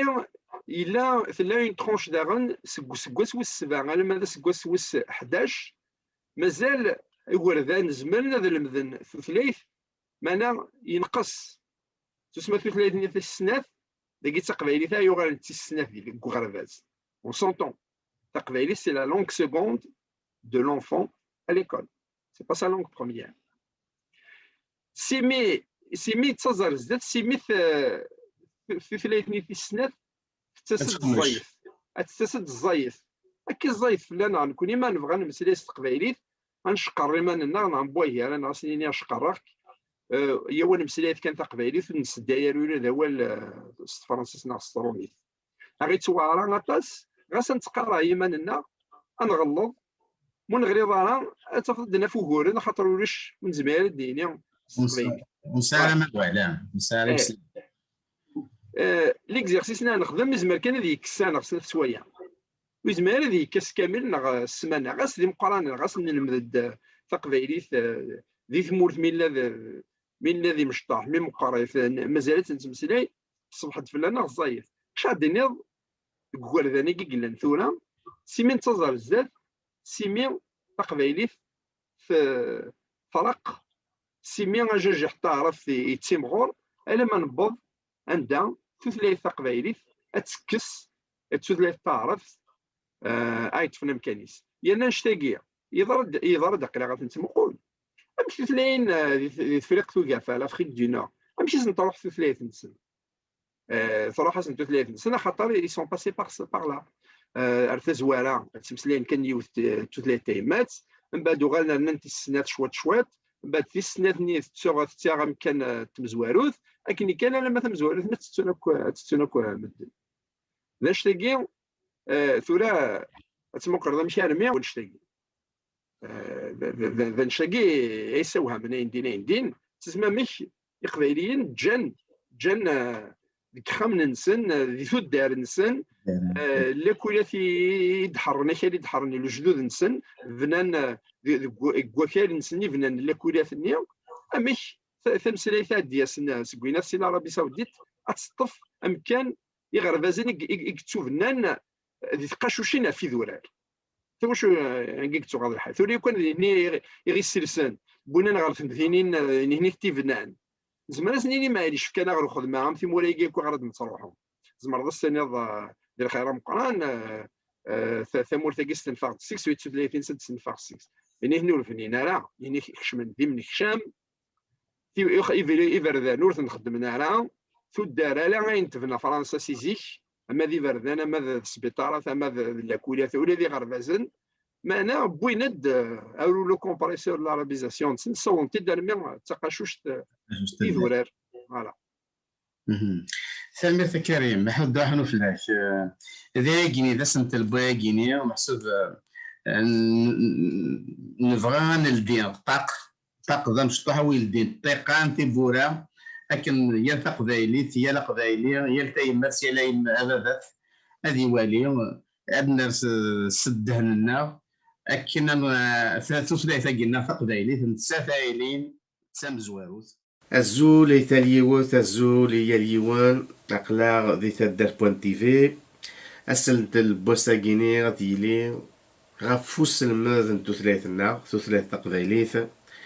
yella, tella une tranche daɣen seg useggas wis sebɛa alamma d aseggas wis ḥdac, mazal igerdan zemren ad lemden tutlayt, meɛna yenqes. Tusma tutlayt-nni tis snat, dagi d taqbaylit ay yuɣalen d tis snat di, deg uɣerbaz. On s'entend. Taqbaylit, c'est la langue seconde de l'enfant à l'école. C'est pas sa langue première. Simi, simi d taẓar zdat, simi t-, tutlayt-nni tis snat tettas-d ẓẓayet. Ad tettas-d ẓẓayet. Akka ẓẓayet fell-aneɣ nekkni ma nebɣa ad nemmeslay s teqbaylit, ad nceqqer iman-nneɣ neɣ n wahi ara neɣ ad s-nini ceqqreɣ-k. Eh, yaw ad nemmeslay kan taqbaylit, ur nessedday ara ula d awal, eh, s tefransist neɣ s trumit. Aɣ-ittewɛer aṭas, ɣas ad nettqarah iman-nneɣ, ad nɣelleḍ, ma ur neɣliḍ ara, ad tafeḍ ad d-naf uguren, axaṭer ulac, ur nezmir ara ad d-nini s teqbaylit. Ur nesɛi ara amawal, ah, ur nesɛi ara. Eh. L'exercice-nni ara nexdem, yezmer kan ad yekkes-aneɣ snat sswayeɛ. Ur yezmir ara ad yekkes kamel neɣ, eh, ssmana, ɣas d imeqqranen, ɣas nelmed-d, eh, taqbaylit, eh, di tmurt, mi nella d, mi nella d imecṭaḥ, mi meqqrit, eh, mazal ad tt-nettmeslay, tṣebḥ-d fell-aneɣ ẓẓayet. Acu ad d-tiniḍ deg ugerdan-agi i yellan tura, simi nettaẓ ar zdat, simi taqbaylit t-, treqq, simi ajajiḥ n taɛrabt yettimɣur, alamma newweḍ anda tutlayt taqbaylit ad tekkes tutlayt taɛrabt, eh, ay ṭṭfen amkan-is. Yerna annect-agi yeḍra-d, yeḍra-d aql-aɣ ad ten-nettmuqul. Amek tutlayin, eh, di, di Tefriqt Ugafa, l'Afrique du Nord, amek i sen-truḥ tutlayt-nsen? Eh, truḥ-asen tutlayt-nsen, axaṭer ils sont passés par, par là. Eh, ar tazwara, ad ttmeslayen kan yiwet, eh, tutlayt tayemmat, mbeɛd uɣalen rnan tis snat cwiṭ cwiṭ, mbeɛd tis snat-nni tettuɣ, tettaɣ amkan, eh, n tmezwarut, akken kan alamma tamezwarut-nni ad tt-ttun akk, ad tt-ttun akk, eh, medden. D annect-agi, eh, tura ad tmuqleḍ amek armi annect-agi. Eh, d, d, d, d annect-agi ay yessewhamen ayendin, ayendin. Tesmam amek Iqbayliyen ǧǧan, ǧǧan, eh, deg yixxamen-nsen, eh, di tuddar-nsen, Eh, lakulat i d-ḥerren, akal i d-ḥerren i lejdud-nsen, bnan, eh, deg, deg, deg wakal-nsen i bnan lakulat-nni. Amek ta-, tameslayt ad d-yasen, eh, seg winat si l'Arabie Saoudite, ad teṭṭef amkan iɣerbazen i, i, i yettubnan di tqacucin ɣef idurar. Tawacu, eh, anga i yettuɣaḍ lḥal. Tura yakk d nitni i, i ɣ-isselsen, wwinan ɣer temdinin, eh, nitni i t-ibnan. Nezmer ad s-nini, maɛlic, fkan-aɣ lxedma, am timura-agi akk ara d-nettruḥu. Tzemreḍ ad s-tiniḍ, eh, di lxir ameqqran, eh, eh, ta-, tamurt-agi stenfeɣ-d seg-s, u d tutlayt-ines ad d-stenfeɣ seg-s. Nitni ur bnin ara, nitni kecmen d imnekcam, ti-, ix-, iber-, iberdan ur ten-xeddmen ara, tuddar ala ayen tebna Fransa si zik, ama d iberdan, ama d, d sbiṭarat, ama d, d lakulat, ula d iɣerbazen, meɛna wwin-d, eh, rouleau compresseur n l'arabisation-nsen, ssawḍen-t-id armi d taqacuct, eh, idurar. Voilà. Mhm. Tanemmirt a Karim, ḥedd ḥnu fell-ak. Eh, d ayagi, d asentel n wayagi-ni, meḥsub, eh, n-, n-, nebɣa ad neldi ṭṭaq, ṭṭaq d amecṭuḥ, a wi yeldin ṭṭiqan, tiwwura, akken yal taqbaylit, yal aqbayli, yal tayemmat, yal ayem-, ababat, ad iwali, ad ners, eh, s ddehn-nneɣ, akken ad, eh, ta-, tutlayt-agi-nneɣ taqbaylit, nettat ad ilin d tamezwarut. Azul i tal yiwet, azul i yal yiwen, aql-aɣ di taddart point T V, asentel n wass-agi-ni ad yili ɣef uselmed n tutlayt-nneɣ, tutlayt taqbaylit,